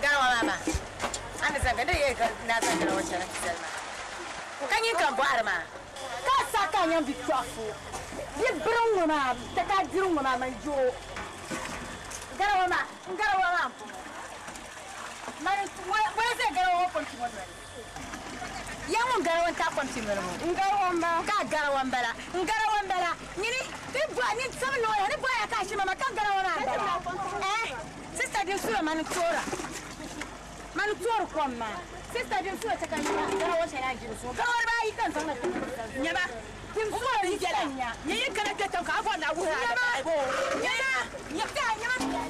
Garawa maa maa, a ni zaŋ di yee ka naa zaŋ garawa shɛli n-ti zali maa, ka nyin ka m-bɔhiri maa. Ka a sa ka a nyaŋ bi tɔɣifu bi biri ŋ-ŋɔ maa, ka a diri ŋ-ŋɔ maa man joo. Garawa maa, n garawa maa m-bɔŋɔ. Mani ŋɔ zaya garawa ŋɔ kɔŋ ti ŋɔ noli. Ya ŋun garawa n-taai kɔŋ ti noli ŋɔ. N garawa m-bala. Ka a garawa m-bala. N garawa m-bala. Nyini, ti bɔhi nyin sabinli ŋɔ ya ni bɔhi ya ka a shima ma ka n garawa maa m-bala. Eh, sista din sula mani toora. Mani toori kom maa. Sista din sula chɛ ka n nya garawa shɛli a ni ʒiri suŋ. Garawa dibaayi ka n zaŋ na ti Nyama. Din sula yi ka n nya. Nyɛ yi kana kpe tiŋ ka a bɔri ni a wuhi a Nyama. Nyama. Nyama.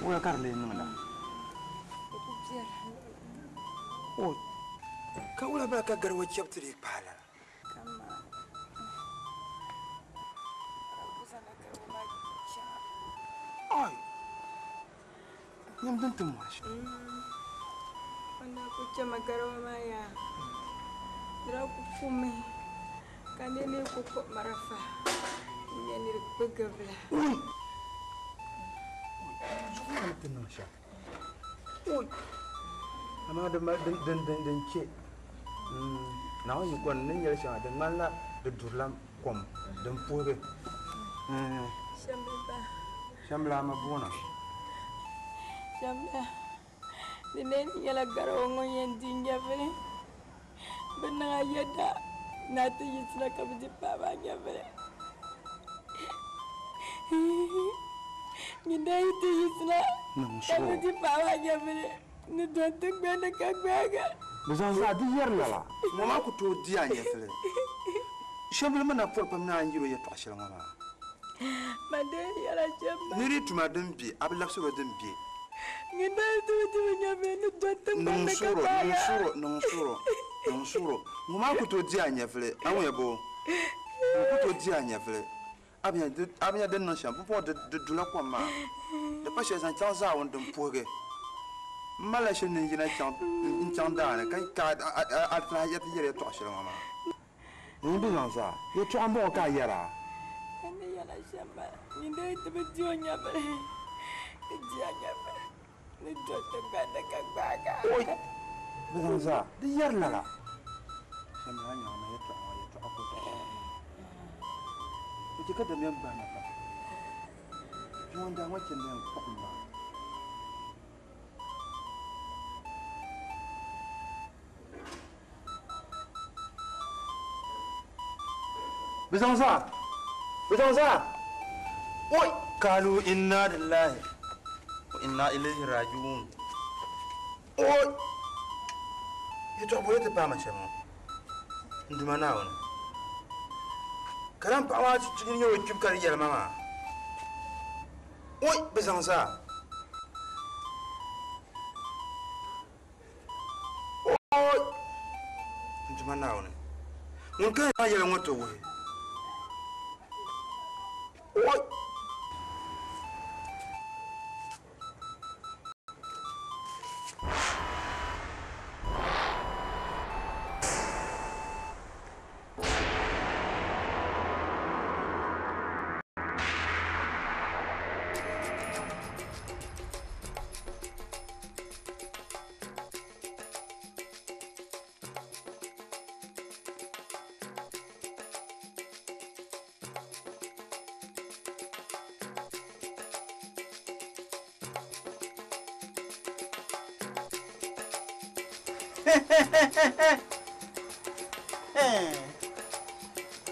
Wula ka di lee niŋda? O, ka wula bala ka gariwa chɛbu ti dii kpahi lala? Ai! Nyam din ti mɔri shɛm. O daa ku chɛmi gariwa maa yaa. Di daa ku kumi ka n lee ku kpuɣi marafa n-nyɛ ni di kpi gabila. Ui! Zuɣu maa ni ti niŋ shɛm. Ui! Amaa din din din din chɛ Naawuni yiko ni ni nyɛli shɛŋa di ŋmanila di durila kom din puhigi. Shɛmbila a ma boona. Shɛmbila, di lee ni nyɛla garawa ŋɔ yɛn di nyɛvili. Bɛ niŋ a yɛda ni a ti yiɣisina ka bɛ di paai maa nyɛvili. Nyin daa yi ti yiɣisina ka bɛ di paai maa nyɛvili, ni dɔni tiŋgbani ni ka gbaagi a. Bɛ zaŋ zaa di yɛri lala. Ŋɔ maa ku tooi di a nyɛvili. Shɛmbili mi na pɔri pam ni a ni yɛl o yɛtɔɣ shɛli ŋɔ maa. Man dee yɛla shɛm maa. Nir yi tum a din be, a bi labisir o din be. Nyin daa yi ti bi di bi nyɛvili ni dɔni tiŋgbani ni ka gbaagi a. Niŋ suɣuro, niŋ suɣuro, niŋ suɣuro. Ŋɔ maa ku tooi di a nyɛvili, a wumya bɔ? Ŋɔ ku tooi di a nyɛvili. A bi nya din niŋ shɛm, pumpɔŋɔ di dula kom maa. Di pa shɛli zaŋ chaŋ zaawuni din puhigi. M malila shili ni n yina n-chaŋ daa ni ka a ti lahi yɛri yɛtɔɣ shɛli ŋɔ maa. N yi bi zaŋ zaa, yɛtɔɣa m-bɔŋɔ ka a yɛra? N ni yɛla shɛm m-bala, nyin dee ti bi di o nyɛvili, di di a nyɛvili ni doli tiŋgbani ni ka gbaag a. Oi! Bɛ zaŋ zaa, di yɛri lala. Shɛm yaa nyaŋ ma yɛtɔɣa ŋɔ, yɛtɔɣa ka o tɔɣisiri maa. O chɛ ka dabiɛm gbahi ma pam. Bia ŋun daa ŋɔ chɛ n-yɛn kpuɣi m ma. Bɛ zaŋ zaa! Bɛ zaŋ zaa! Oi! Kalu inna lillahi wa inna ilayhi raji'un. Oi! Yɛtɔɣ bɔli ti paai ma shɛm ŋɔ, n Duuma Naawuni. Ka lan paɣ maa ti nyɛ o kpibu ka di yɛli ma maa. Oi! Bɛ zaŋ zaa! Oi! N Duuma Naawuni, ŋun ka yɛn yɛli ŋɔ ti wuhi. Oi!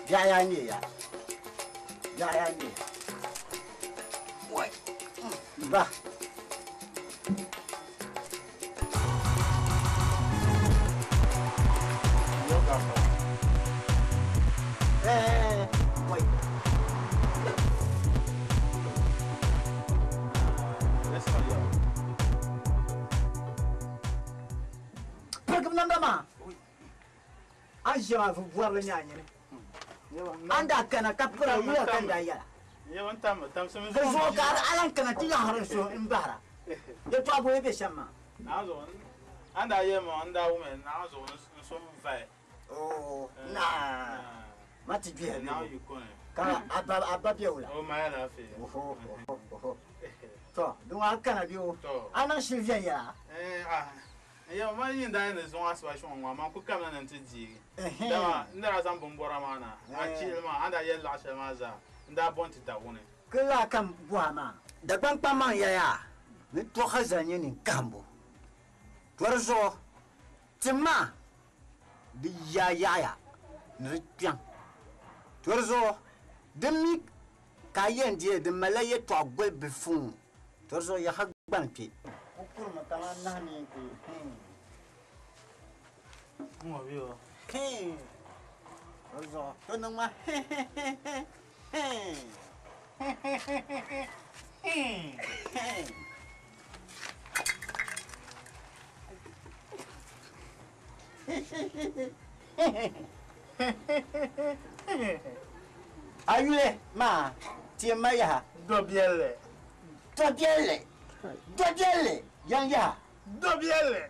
Biɛɣu yaa nyɛ ya. Biɛɣu yaa nyɛ ya. Wai! Ba! An ʒiya maa vi bɔrili nyɛ a nyini. An daa kana ka pira wula ka n daa yɛla. Di zuɣu ka a lan kana ti yaɣiri n suhu m-bahira. Yɛtɔɣa bɔya be shɛm maa. An daa yɛli ma n daa wumya Naawuni zuɣu n suhu vaai. Oo, naa, ma ti gbihi a bɛ ka a ba be wula? O mali alaafee. Oho, oho, oho. To, di ŋɔ a kana bɛ o, a niŋ shili viɛnyɛla? N yɛli ma yi ni daa yɛn ni zuŋɔ asiba shuŋɔ ŋɔ, amaa n kul kamina ni n ti deegi. Dama n ni daa zaŋ bimbɔra maa na, a chihili maa, a ni daa yɛli laɣ shɛli maa zaa, n daa bo nti da wuni. Ka laa kam bɔha maa. Dagbaŋkpaŋmaŋ yɛliya ni tɔha zaa nyɛ ninkahimbu. To di zuɣu tim maa di yaa yaɣiya ni di kpiɔŋ. To di zuɣu di mi ka a yɛn deei di malila yɛtɔɣa goli bilifu ŋɔ. To di zuɣu yaha gbani kpe. O kurimi kaman nahu ni kpe. Ŋɔ bɛ o. To di zuɣu to niŋ ma A yuli maa ti ma yaha. Dɔbiɛlli. Dɔbiɛlli. Dɔbiɛlli. Yan yaha. Dɔbiɛlli.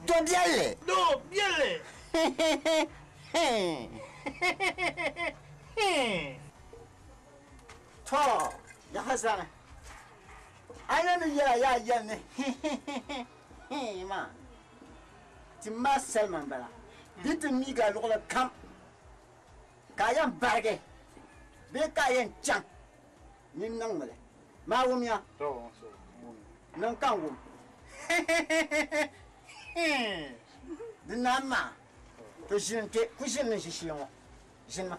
Dɔbiɛlli. Dɔbiɛlli. To, yaha zani. A yɛn ni yɛla yaa yɛli ni maa. Ti ma salima m-bala. Di ti miigi a luɣili kam ka a yɛn barigi bee ka a yɛn chaŋ nini niŋmi li. Maa wumya? Niŋ ka n wum. Di naan maa, to ʒini kpe, ku ʒini ni ʒishee ŋɔ. Ʒini ma.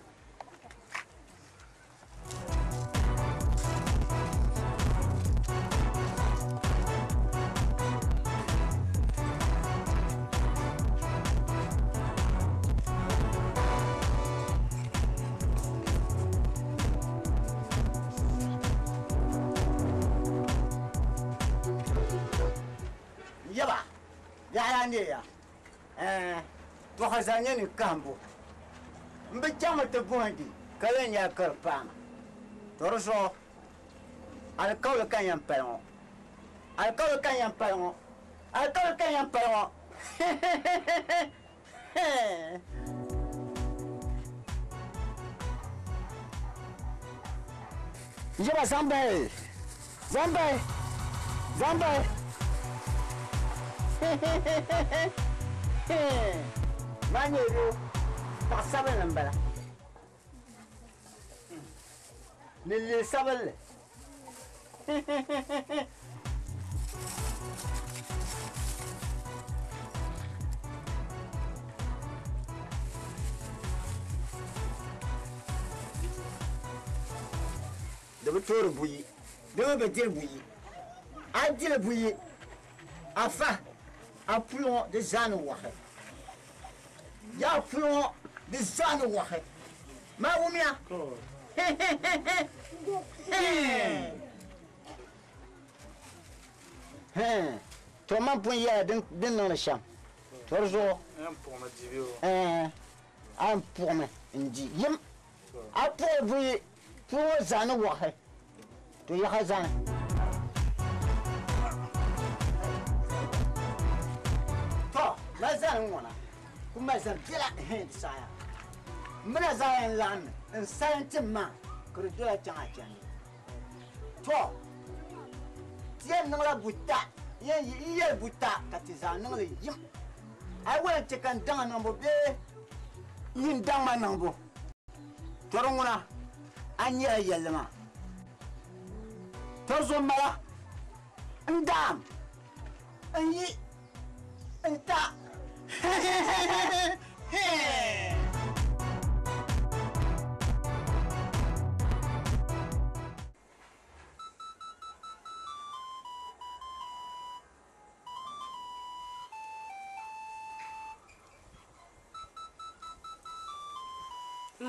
Yaba, yaɣaya ne ya. Tɔha zaa nyɛ ni kahimbu. M bi chaŋmi ti bɔhindi ka lan nyɛla ka di paai ma. To di zuɣu alikauli ka n yɛn pali ŋɔ. Alikauli ka n yɛn pali ŋɔ. Alikauli ka n yɛn pali ŋɔ. Yaba zambai. Zambai. Zambai. Maa nyɛ yo paɣa sabinli n bala ni lili sabinli. Di bi toori buyi, di mi bi diri buyi. A diri buyi, a fa, a puli ŋɔ di zaa ni wɔɣi. Yaa puli ŋɔ di zaa ni wɔɣi. Maa wumya? To man pun yɛla din niŋdi shɛm. To di zuɣu. A yɛn puɣimi n-di yim. A puɣi buyi, puli ŋɔ zaa ni wɔɣi. To yaha zani. To, mali zani n-ŋɔna. Ku mali zani biɛla di saɣaya. M mina zaa yɛn laɣimmi n salim tim maa ka di dola chaŋ a chandi. To, ti yɛn niŋla buta, yɛn yi yɛli buta ka ti zaa niŋli yim. A yi wali n-chɛ ka n daŋ a niŋbu bee yi n daŋ ma niŋbu. To di ŋuna, a nyɛla yɛlli maa. To di zuɣu mala n daam, n yi, n ta.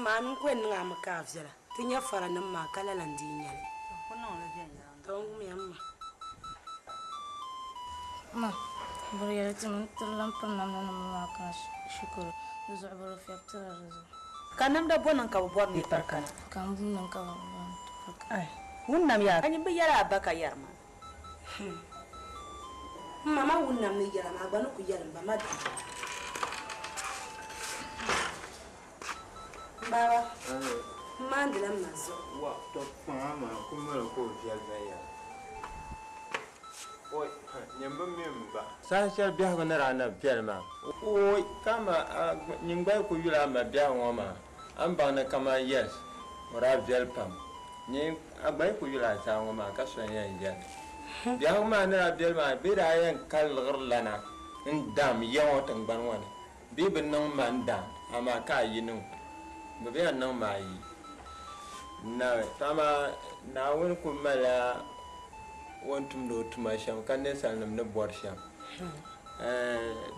Ma n ku niŋ a mi ka a viɛla ti nyɛ fara nim maa ka lala n dii nyɛli. To n wumya m ma. Ma, buri yɛli ti mi n tiri lan piri namda nim maa kana shikuru. N zuɣu bi di fiɛbitira di zuɣu. Ka namda bɔ niŋ ka bɛ bɔri ni yi pari kana? Ka m bu niŋ ka bɛ bɔri ni ti pari kana. Ai, ŋun nam yaa, a nyin bi yɛli a ba ka yɛri ma. M ma maa ŋun nam ni yɛla maa gba ni ku yɛli m ba ma dama. M baaba, m maandila m ma zuɣu. Wa, tɔ kpaŋa maa ku mali ka o viɛli viɛnyɛla. Oi, nyin bi mi m ba. Saha shɛli biɛhigu ni daa na viɛli maa. Oi, ka a ma, a nyin gba yi ku yuli a ma biɛhigu ŋɔ maa, a ni baŋ ni kaman yes, o daa viɛli pam. Nyin a gba yi ku yuli a zaa ŋɔ maa ka so n-yɛn yɛli. Biɛhigu maa ni daa viɛli maa, bɛ daa yɛn ka liɣiri lana n-dam ya ŋɔ tiŋgbani ŋɔ ni. Bɛ bi niŋ ma n-dam, amaa ka a yi niŋ. Bɛ bi yɛn niŋ ma ayi. Naawuni, to amaa Naawuni kul malila o ni tumdi o tuma shɛm ka ninsalinim ni bɔri shɛm.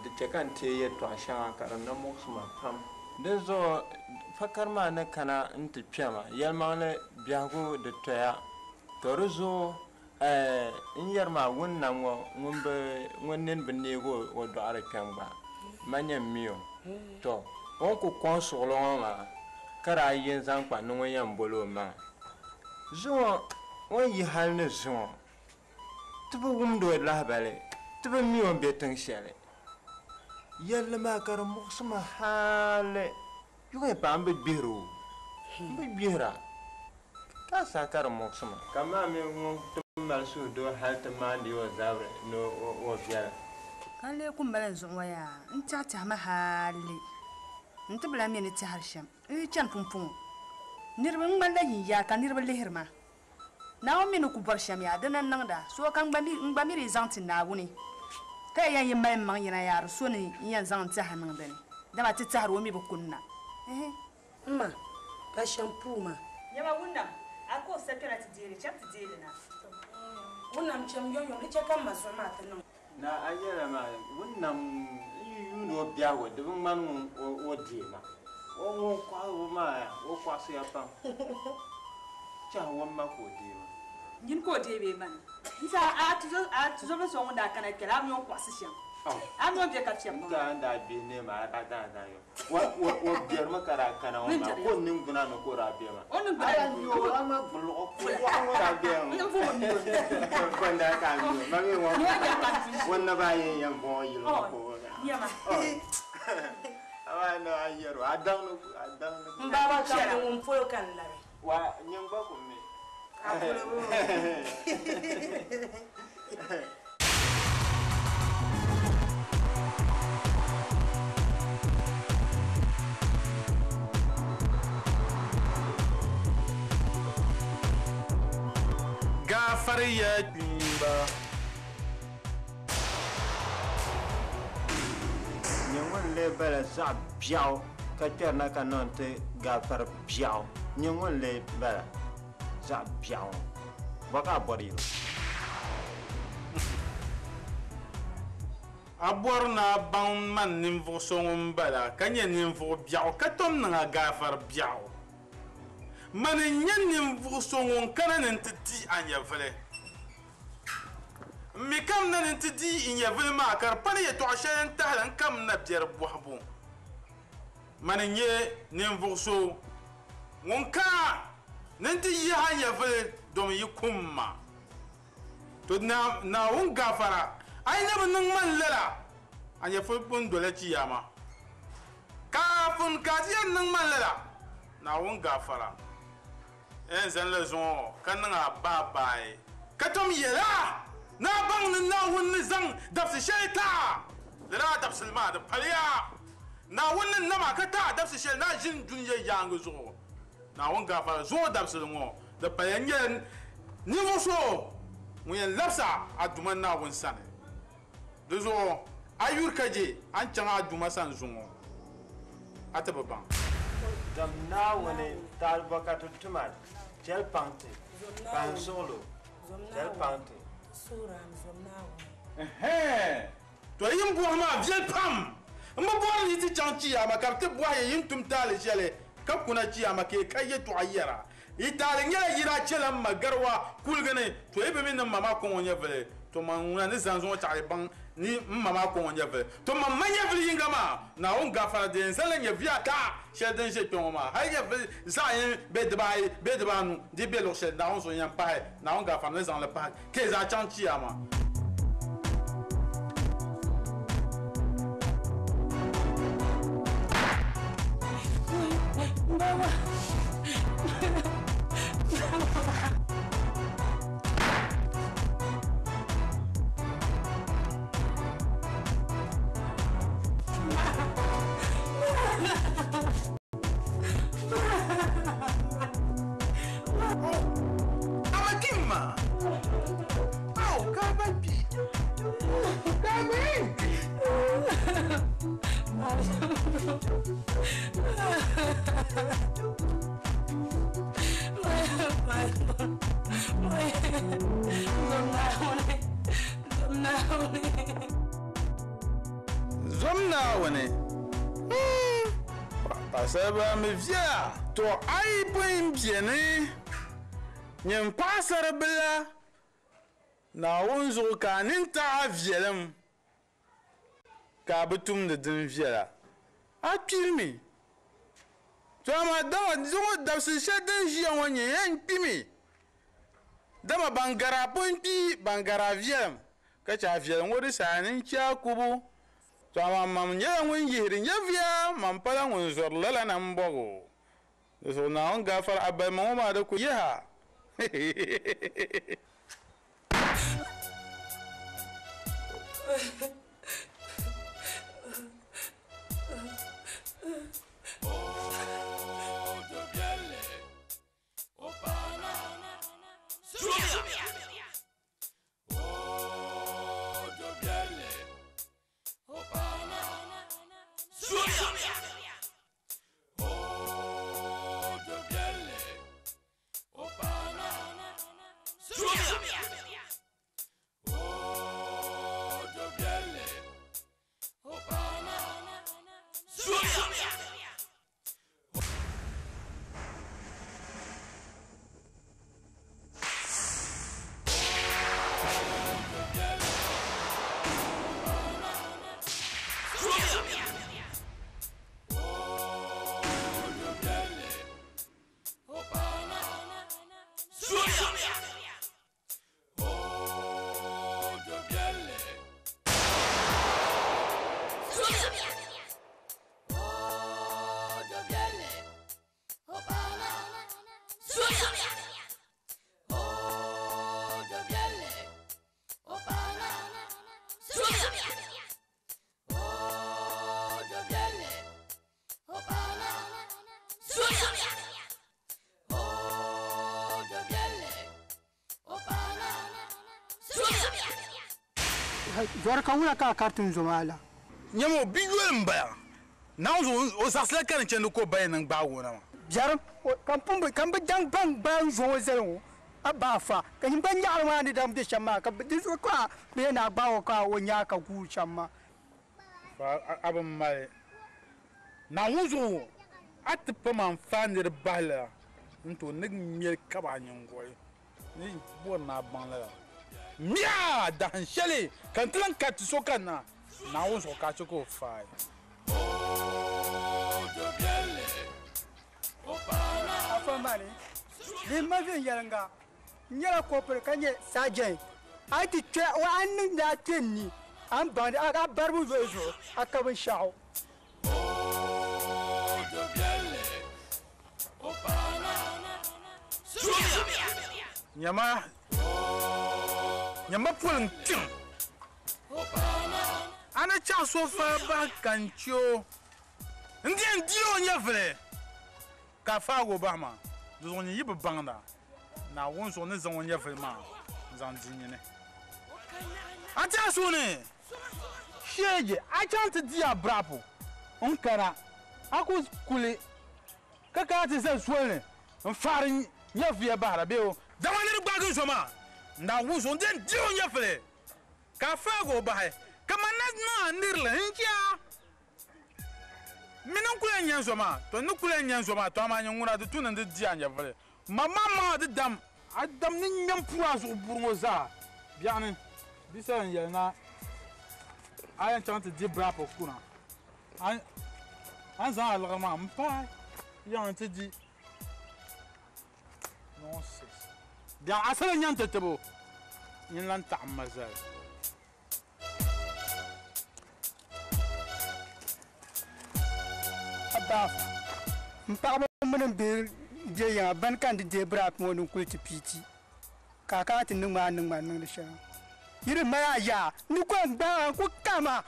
Di chɛ ka n teei yɛtɔɣ shɛŋa ka di na muɣisi ma pam. Dinzuɣu fakari maa ni kana nti kpe ma, yɛlimaŋli biɛhigu di toya. To di zuɣu n yɛri maa wun nam ŋɔ ŋun nini bi neeg o dɔɣiri kpɛm gba, ma nyɛ m mi o. To o ni ku kɔŋ suɣili ŋɔ maa ka daa yi n-zaŋ kpa ni ŋun yɛn bol o maa. Zuŋɔ o ni yi hal ni zuŋɔ, ti bi wumd o lahibali, ti bi mi o ni be tiŋ shɛli. Yɛlli maa ka di muɣisi ma hali yuŋ paai m bi gbihir o, m bi gbihira, ka saha ka di muɣisi ma. Ka maa mi ŋun ti mali suhudoo hal ti maandi o zabiri ni o viɛla. Ka n lee ku mali n zuɣu ŋɔ yaa n-tɛhi tɛhi ma hali n ti bi lahi mi ni tɛhiri shɛm. N yi chani pumpɔŋɔ, niriba ŋmanila yiŋyaa ka niriba lihiri ma. Naawuni mi ni ku bɔri shɛm yaa, dina n-niŋda. So ka n gba mi di zaŋ ti Naawuni, ka ya yɛn yi mali m maŋ yina yaa di so ni n yɛn zaŋ n tɛha niŋ di ni, dama ti tɛhiri o mi bi kunna. Ɛhɛ. M ma, pa shampoo maa. Nyama Wunam, a ka o sa kpɛna ti deei li, cham ti deei li na. Wunam, cham yomyom, di chɛ ka m ma zuɣu maa ti niŋ. Na a yɛla maa, Wunam n yi yuuni o biɛhigu, di bi ŋmani ŋun o deei ma. O ŋun kɔhigu maa, o kɔɣisiya pam. Tɛha o ma ka o deei ma. Nyini ka o deei bee mani? N zaa a tuzobili so ŋun daa kana kpɛla, a mi o ni kɔɣisi shɛm. A mi o ni be ka fiɛbi maa. N zaa n daa gbihi neema a daa zaŋ zaŋ yo. O biɛrimi ka daa kana ŋɔ maa, ka o niŋgbuna ni ka o daa be maa. O niŋgbuna A daa mi o, a ma gbuliɣu waɣa ŋɔ daa be ŋɔ. Ko n daa ka a mi o. Ma mi ŋɔ, o naba ayi n-yɛn bɔŋɔ yili ŋɔ ka o Nyama. Amaa no a yɛr o, a daŋ ni, a daŋ ni. M baaba ka m ŋun polo ka n labi. Wa, nyin gba ku mi. A polo bɔ. Gaafariya kpiimba. Nyɛ ŋun lee bala zaɣ biɛɣu ka kpɛrina ka niŋ ti gaafari biɛɣu. Nyɛ ŋun lee bala zaɣ biɛɣu ŋɔ. Bɔ ka a bɔri yili? A bɔri ni a baŋ man ninvuɣ so ŋun bala ka nyɛ ninvuɣ biɛɣu ka tom niŋ a gaafari biɛɣu. Mani n-nyɛ ninvuɣ so ŋun kana ni nti di a nyɛvili. M mi kamina ni nti di n nyɛvili maa ka di pa ni yɛtɔɣ shɛli n-tahili n kamina biɛri bɔhibu. Mani n-nyɛ ninvuɣ so ŋun kana ni nti yihi a nyɛvili domi yi kum ma. To Naawuni gaafara, a yi na bi niŋ man lala, a nyɛvili pun dola chiyaama. Kaafin ka a ti yɛn niŋ man lala, Naawuni gaafara, n yɛn zanila zuŋɔ ka niŋ a baabaai, ka tom yɛl a ni a baŋ ni Naawuni ni zaŋ dabisi shɛli ti a, lala dabisili maa di paliya. Naawuni ni nam a ka ti a dabisi shɛli ni a ʒini dunia yaaŋa zuɣu. Naawuni gaafara zuŋɔ dabisili ŋɔ di paliya n-nyɛla ninvuɣ so ŋun yɛn labisi a a Duuma Naawuni sani. Di zuɣu a yuri ka je a ni chaŋ a Duuma sani zuŋɔ, a ti bi baŋ. Zom Naawuni taali bɔ ka ti tuma, chɛli paŋ ti, pahi suɣilo, chɛli paŋ ti. Ɛhɛn! To yi ni bɔhi maa viɛli pam. M bi bɔri ni yi ti chaŋ chiyaama ka bɛ ti bɔhi ya yi ni tum taali shɛli ka kuna chiyaama ka yi ka yɛtɔɣa yɛra. Yi taali nyɛla yi daa chɛla m ma gariwa kuligi ni. To yi bi mi ni m ma maa kɔŋ o nyɛvili, to man ŋuna ni zani zuŋɔ chaɣ yi baŋ Ni n ma maa kɔŋ o nyɛvili. To man ma nyɛvili yiŋga maa, Naawuni gafara di yɛn zaŋla nyɛvuya ata shɛli din ʒe kpe ŋɔ maa. Hali nyɛvili zaɣ yini bee dibaayi bee dibaanu di be luɣ shɛli, Naawuni zuɣu yɛn pahi. Naawuni gafara ni zaŋ li pahi ka yi zaa chaŋ Chiyaama. Zom Naawuni. Paɣasaribila mi viɛla. To a yi pun beni nyin paɣasaribila Naawuni zuɣu ka a nini taɣi a viɛlim ka a bi tumdi din viɛla, a kpirimi. To amaa dama zuŋɔ dabisili shɛli din ʒiya ŋɔ nyɛ yɛn kpimi, dama ban gari a pun kpi, ban gari a viɛlim ka chɛ a viɛlim ŋɔ di saha ni n-chɛ a kubu. To amaa mam nyɛla ŋun yihiri nyɛviya, mam pala ŋun zɔri lala na m-bɔg o. Di zuɣu Naawuni gaafara a balima ŋɔ maa di ku yihi a. Zɔri ka wula ka a kariti n zo maa la? Nyama o bi yoli m-bala. Naawuni zuɣu o zaɣisila ka ni chandi ka o ba yɛn niŋ gbaagi o na maa. Biɛrim, ka m pun bi, ka m bi daŋ baŋ gbaai n zo ŋɔ zali ŋɔ, a ba afa, ka nyin gba nyaɣiri maa ni daŋ be shɛm maa, ka di zuɣu ka bɛ yɛn naai gbaag o ka o nya ka guui shɛm maa. Fa a bi mali Naawuni zuɣu a ti pa ma n-fa niriba bahi lala n-ti o ni ŋmɛli kaba a nyiŋgoli ni bɔri ni a baŋ lala. Mia! Dahin shɛli ka n ti lan kariti so kanna, Naawuni zuɣu ka a chɛ ka o faai. Afa mani, lihi ma viɛnyɛliŋga, n nyɛla kɔpiri ka nyɛ saajɛn. A yi ti kpe, a ni niŋdi a kpe n ni, a ni baŋdi a baribu yoya zuɣu, a ka binshɛɣu. Nyama, nyama poli n-kpiŋ. A ni chaɣ so faa bahi ka n chɛ o, n di yɛn di o nyɛvili ka a faag o bahi maa. Di zuɣu nyin yi bi baŋda, Naawuni zuɣu ni zaŋ o nyɛvili maa n-zaŋ di nyini. A ti a suhu ni sheegi, a chaŋ ti di a birapu n-kana, a ku kuli ka kana ti zali soli ni n-faari nyɛviya bahira bee o. Dama nir gbaagi zo maa, Naawuni zuɣu n-di yɛn di o nyɛvili ka a faag o bahi, kaman na niŋ a nirili n-chɛ a. M mi ni n kul yɛn nya n zo maa, tɔ n ni kul yɛn nya n zo maa, tɔ amaa nyin ŋuna di tu ni n di di a nyɛvili. Maŋmaŋ di dam, a dam ni ŋme m-puri a zuɣu buri ŋɔ zaa biɛɣuni. Bisa n yɛli na. A yɛn chaŋ ti di birapu kuna. A ni zaŋ a liɣiri maa m-paai yiŋa nti di. Nonsense. Biɛɣu asali n-nyɛ n-ti tibo. Nyin lan taɣim ma zali. A baafa, m paɣaba mini m bihi be yiŋa bani ka n di deei birapu ŋɔ ni n kuli ti piiti ka a kana ti niŋ ma a ni niŋ ma niŋdi shɛli. Yi di mali a yaa, n ni ko n-gbaag a n-ku kam a.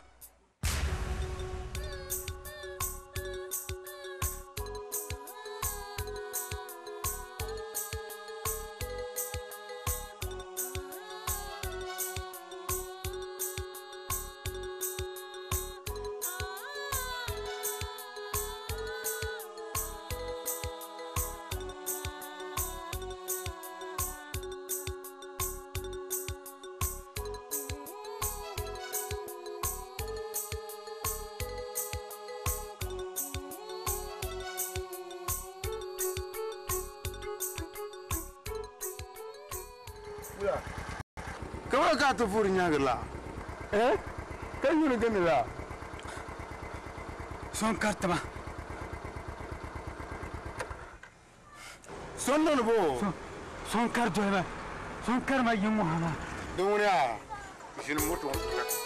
Kamar ka ti vuri nyaangi la, eh? Ka yuuni gami la. So n-kariti ma. So n-niŋdi bo? So n-kari doli ma. So n-kari ma yiŋ ŋɔ ha maa. Din ŋuni yaa, ʒini moto ŋɔ.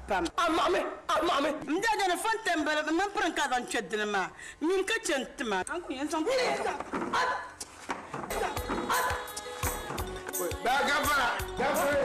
Pam. A maɣimi, a maɣimi. N daa dani fɔn tɛm bala, m mini pirin ka zaŋ kpe dini maa. Nyini ka chɛ n-ti ma. An ku yɛn zaŋ Ba gafara, gafara.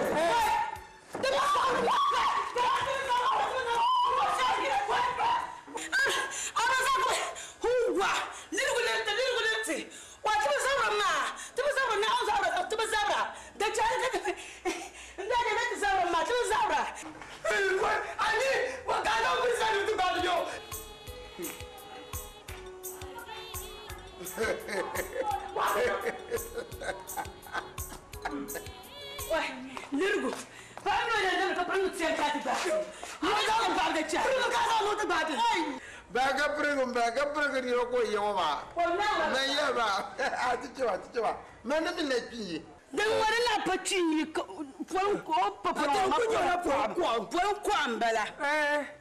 Pol ko n bala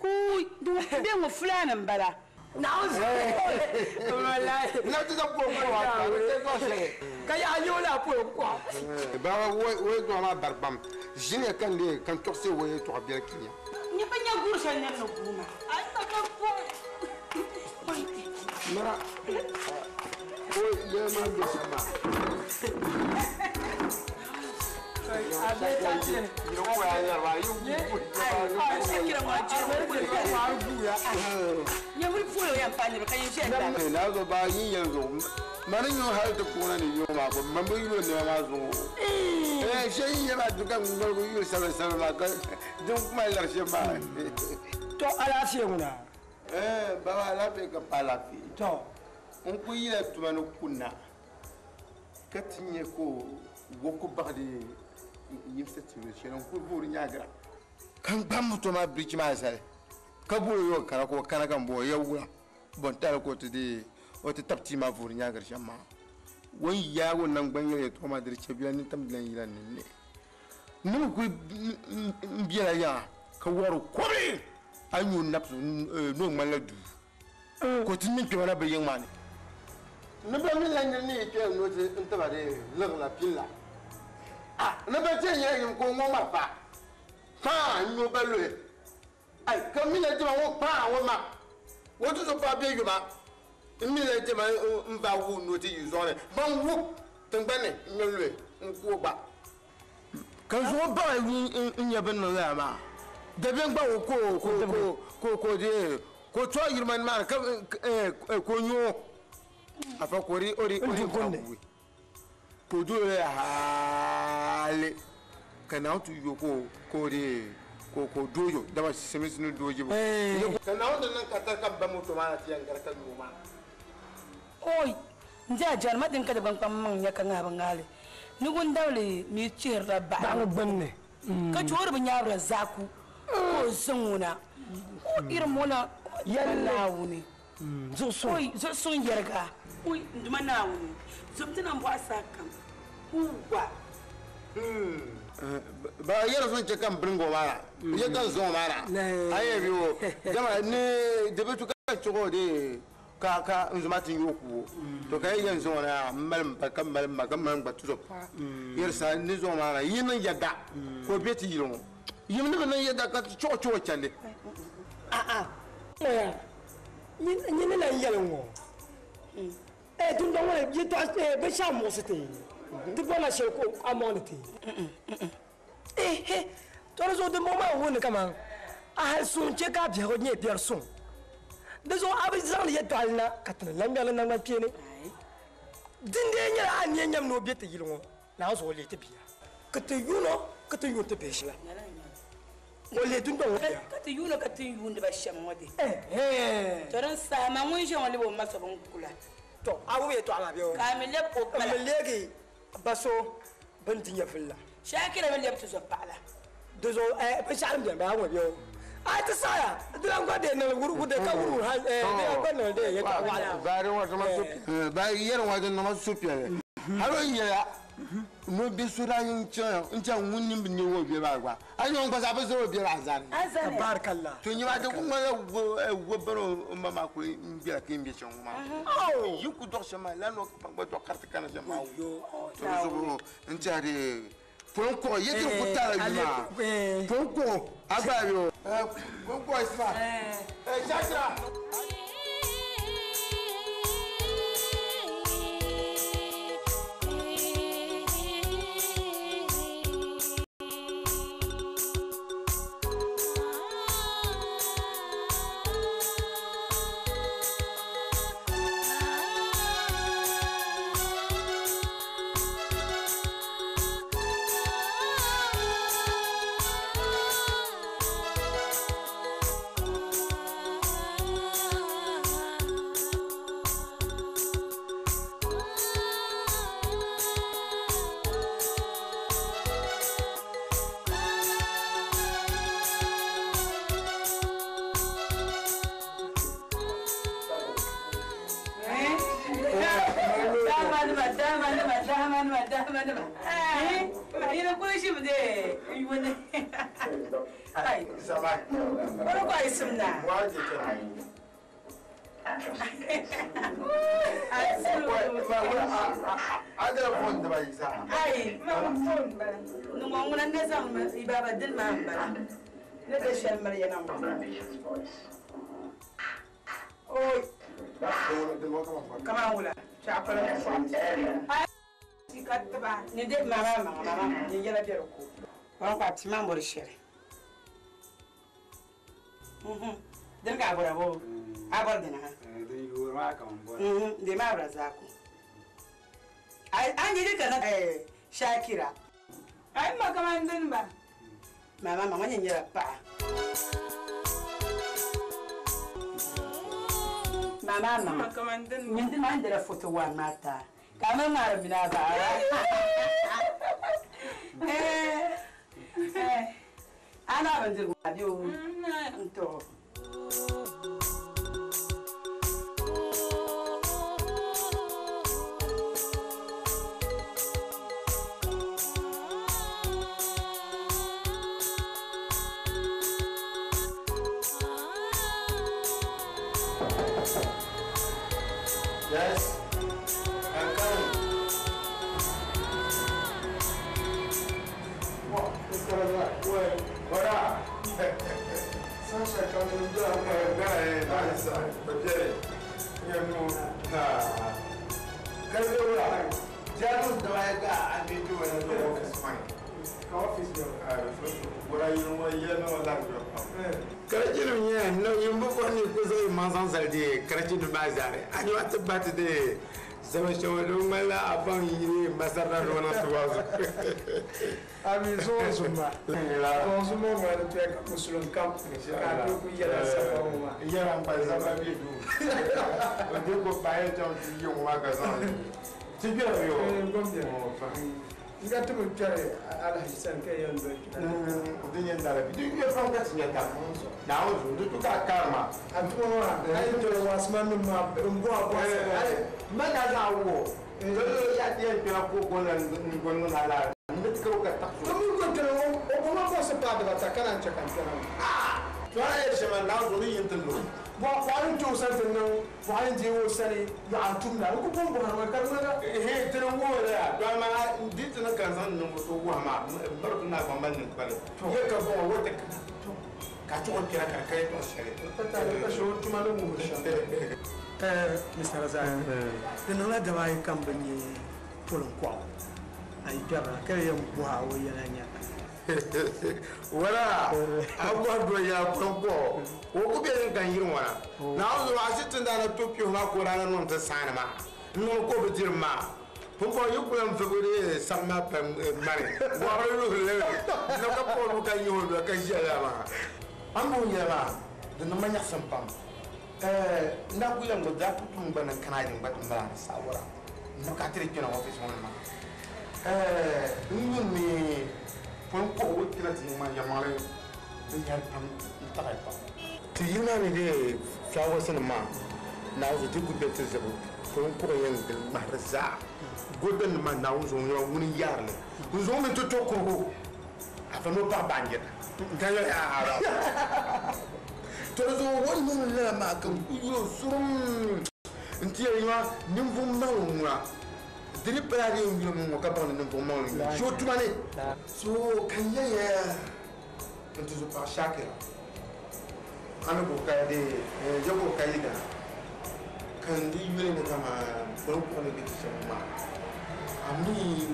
ku be ŋɔ fulaani n bala. Ka yaa yi o la pol ko. Baba wo do ma barbam jine kan le kan torse wo ye to biel kinya. Ni pa nya gur shan ne no guma. Ai ta ka po. Mara. O ye ma be sama. To alaafee ŋuna. Baba alaafee ka pa alaafee. To. N ku yila tuma ni kunna ka ti nyɛ ko woku bagdi yimsa tibiri shɛli n kuli voori nyaagira ka n gbaŋ moto maa birichi maa zali ka boori yo kana ka o kana ka n bo ya wula bon tali ka o ti dee o ti tabi tii maa voori nyaagiri shɛm maa o ni yaagi o nangbani yɛli yɛltɔɣa maa di di chɛ bila nintam dilan yila ninni ni mi kuli n biɛla yaŋa ka wɔri kɔbiri a ni o nabisi ni o ŋmanila duu ka o ti niŋ kpɛma na bi yiŋ maa ni ni ba mi la niri ni yi kpɛla ni o ti n tiba dee liɣiri la pili la ni ba chɛ nyɛla yim ka o ŋɔ ma fa kpaa n nyo ba luhi ai ka mi la jama ŋɔ kpaa ŋɔ ma o ti so paɣa bɛ yuma n mi la jama n ba wu ni o ti yi zuɣu ni ban wu tingbani n nyo luhi n ku o gba ka zuɣu baɣa n nyɛ bin niŋ lala maa dabiɛm gba o ko ko ko ko de ko to yirima ni maa ka ko nyo afa ko ri ori ori ko dole haali ka na tu yo ko ko de Ko ko dojo dama semis ni doji bo. Ka na wanda nan ka tar ka ba moto ma na tiyan gar ka noma. Oi, nja jan ma din ka da ban kpam man ya ka nga ban ngale. Ni gun dawle mi chihirla baɣa. Baɣa gbunni. Ka chori bi nyaabira zaku. Ko zaŋ o irin mona yalla naawuni. Zuɣusuŋ. Zuɣusuŋ yɛriga. Oi, nduma naawuni. Zomtina n bɔɣa saa kam. Uwa. Ba yɛrɛ sɔn cɛ kan biringo ma na. Ye kan zɔn ma na. Aye bi o. Jama ni debetu ka cogo de ka ka nzuma ti yoku. To ka ye nzɔn na mal pa ka mal ma ka mal gba tuzo pa. Yɛrɛ sa ni zɔn ma na yin yada ko be ti yiro. Yin ni na yada ka cogo cogo chande. Ah ah. Ya. Ni ni la yɛlɛ ŋɔ. Eh dun dɔn wala ye to be sha mo site. Ti bɔla shɛli ko a mɔŋ ti. Eh eh to zo de mo ma wo ni kama a hal sun che ka biɛhigu nyɛ biɛri suŋ. Di zuɣu a bi zaŋdi yɛltɔɣali na ka ti ni lan ŋmɛli naŋgban kpeeni. Dindee nyɛla a ni nyam ni o be ti yili ŋɔ naa zuɣu o leei ti bia. Ka ti yuun o ka ti yuun ti bihi shɛla. O leei dundɔŋ ŋɔ bia. Ka ti yuun o ka ti yuundi ba shɛm ŋɔ de. To din saha ma ŋun ʒiya ŋɔ lɛbi o ma so bin kula. To a wum yɛltɔɣa maa bɛ o. Ka a mi lɛbi o bala. N mi leegi ba so bin di nyɛvili la. Shakira mi lɛbi ti zo paɣa la. Di zuɣu binshɛɣu din bɛni baa ŋɔ bɛ o. A ti saɣaya di lan gba dee niŋ wuri de ka wuri ha di lan gba niŋ dee yɛltɔɣa waɣala. Ba ri wa ma su ba yɛrɛ wa din ma su piɛlli. Hali o yɛla no bi so daa n chaŋ ŋun ni bi ne o bia maa gba. A nyɛ ŋun gba zaa bi zaŋ o bia maa zani. Tabarakallah. To nyɛ maa di ku ŋmanila wo bari o ma maa kuli n bela ka n bɛ chaŋ ŋɔ maa. Yi ku dɔɣi shɛm maa lala no gba dɔɣi kariti kana shɛm maa. To di zuɣu n tɛha de pɔn kɔɣɔ yɛ ti ku taara yuli maa. Pɔn kɔɣɔ a gba bɛ o. Pɔn kɔɣɔ isima. Shakira. Ni de mama mama mama ni yɛla bɛ ko wɔn kɔ a ti ma bɔri shɛli din ka a bɔra bo a bɔri dina ha de ma bɔra zaako an yi ka na Shakira ai ma kaman din ba mama mama nyɛ nyɛla paɣa mama mama kaman din nyɛ din ma n dela foto wa ma ta kama ŋmari mina baara ana bindirigu maa bi o n tɔgɔ. Yes, I'm coming. What? What's going on? What? What up? Sasha coming down. Nice. Okay. Zama shɛŋa din ŋmanila a baŋ yili masarina nɔna tiwazu. Ami zuɣu ma. Zuɣu ma ŋɔ ni tuya ka musulun kam ka a ku yɛla saba ŋɔ maa. Yɛla n pa zaba bɛ duu. O de ko paɣa yɛ chaŋ ti yi ŋɔ maa ka zaŋ ti kpɛri yo. N ka ti bi kpɛri alahaji sani ka yɛn doli kpɛri. Di nyɛ dala bi di yɛ pam ka ti nyɛ tam. Naawuni zuɣu di tu ka a kari maa. A tuma maa a yi doli wasima nim maa n bɔ a bɔ Ma na zaŋ wo. Doli ya ti yɛn kpɛra ko ko na n ko niŋ na la. N ti ka o ka taɣaso. To mi ko kpɛra o o bɔ ma bɔsi paai dibata ka naan chɛ ka n kpɛra. To a yɛ shɛm a naawuni zuɣu ni yin ti lu. Bɔɣa ni ti o sani ti niŋ bɔɣa ni deei o sani yaɣa tumda n ku bɔn bɔhiri mi ka di ŋmanila. Ehe tini wuhiri ya to amaa di ti ni ka n zaŋ niŋ so wuhi maa miri ti naa gba mali ninkpali yɛ ka bɔŋɔ wo ti ka chuɣu kpɛra ka di ka yɛltɔɣa shɛli. Pa shɛli o tuma ni wuhiri shɛm. Mr. Razak, di niŋla daba ayi kam bi nyɛ polinkɔɣu a yi kpɛrina ka di yɛn bɔhi a o yɛla nya. Wala a bɔhi do yɛla polinkɔɣu o ku bɛ din kan yiri ŋɔna naawuni zuɣu a si tindaana to kpɛhu maa ka o daa na niŋ ti saani maa n niŋ ka o bi diri maa pumpɔŋ yi kuli n vibiri sabi maa pam mani wɔɣiri luhiri li na ka paɣa ka nyɛ o lɔ ka ʒiya laa maa an bo nyɛla maa di niŋ ma nyaɣasim pam n daa ku yɛn daa ku tum gba ni kana din gba ti mali ni saawara n ka tiri kpɛna ɔfis ŋɔ ni maa n yun ni polinkɔɣu o kpɛna ti ŋma yɛmaŋli binyɛri pam n taɣi pam ti yili maa ni de fulaawaasi nim maa naawuni ti ku bɛ ti zibu polinkɔɣu yɛn gili ŋmahiri zaa golden nim maa naawuni zuɣu ŋɔ ŋuni n yaarili n zuɣu mi ti to kurugu a fa n'o paɣa baanjira n ka yɛli aa to di zuɣu o ni niŋ lala maa ka n ku yuli surum n ti yɛli maa ninvuɣu maŋli ŋuna di ni pala di yɛn yuli ŋɔ ka baŋ ni ninvuɣu maŋli ŋuna so tuma ni so ka n yɛya n ti zo paɣa shakira a ni ko ka de yɛ ko ka yi dana ka n di yuli ni kama polinkɔɣu ni bɛ ti shɛm maa a mi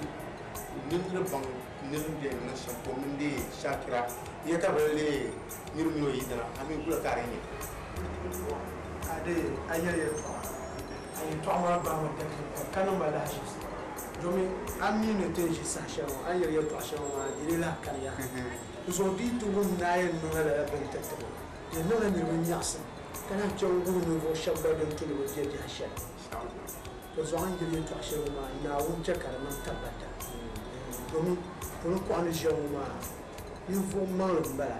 niriba baŋ niriba bɛ niŋ shɛm ko min de shakira yɛ ka bi lee niriba mini o yidana a mi kula ka di nyɛ. A de a yɛli yɛltɔɣa a yɛltɔɣa maa baami dakili pam ka niŋ ma lahaʒi domin a mi ni ti ʒi saha shɛli ŋɔ a ni yɛli yɛltɔɣa shɛli ŋɔ maa di lee lahi kani yaha n zuɣu di yi ti wum ni a yɛn niŋla lala bini ti tibu di niŋla niriba nyaɣasim ka lahi chaŋ wuhi ninvuɣu shɛba gba din tu ni bi bɛ biɛhi shɛli di zuɣu a ni yɛli yɛltɔɣa shɛli ŋɔ maa Naawuni chɛ ka di niŋ tabbata domin polinkɔɣu ni ʒiya ŋɔ maa ninvuɣu maŋli m bala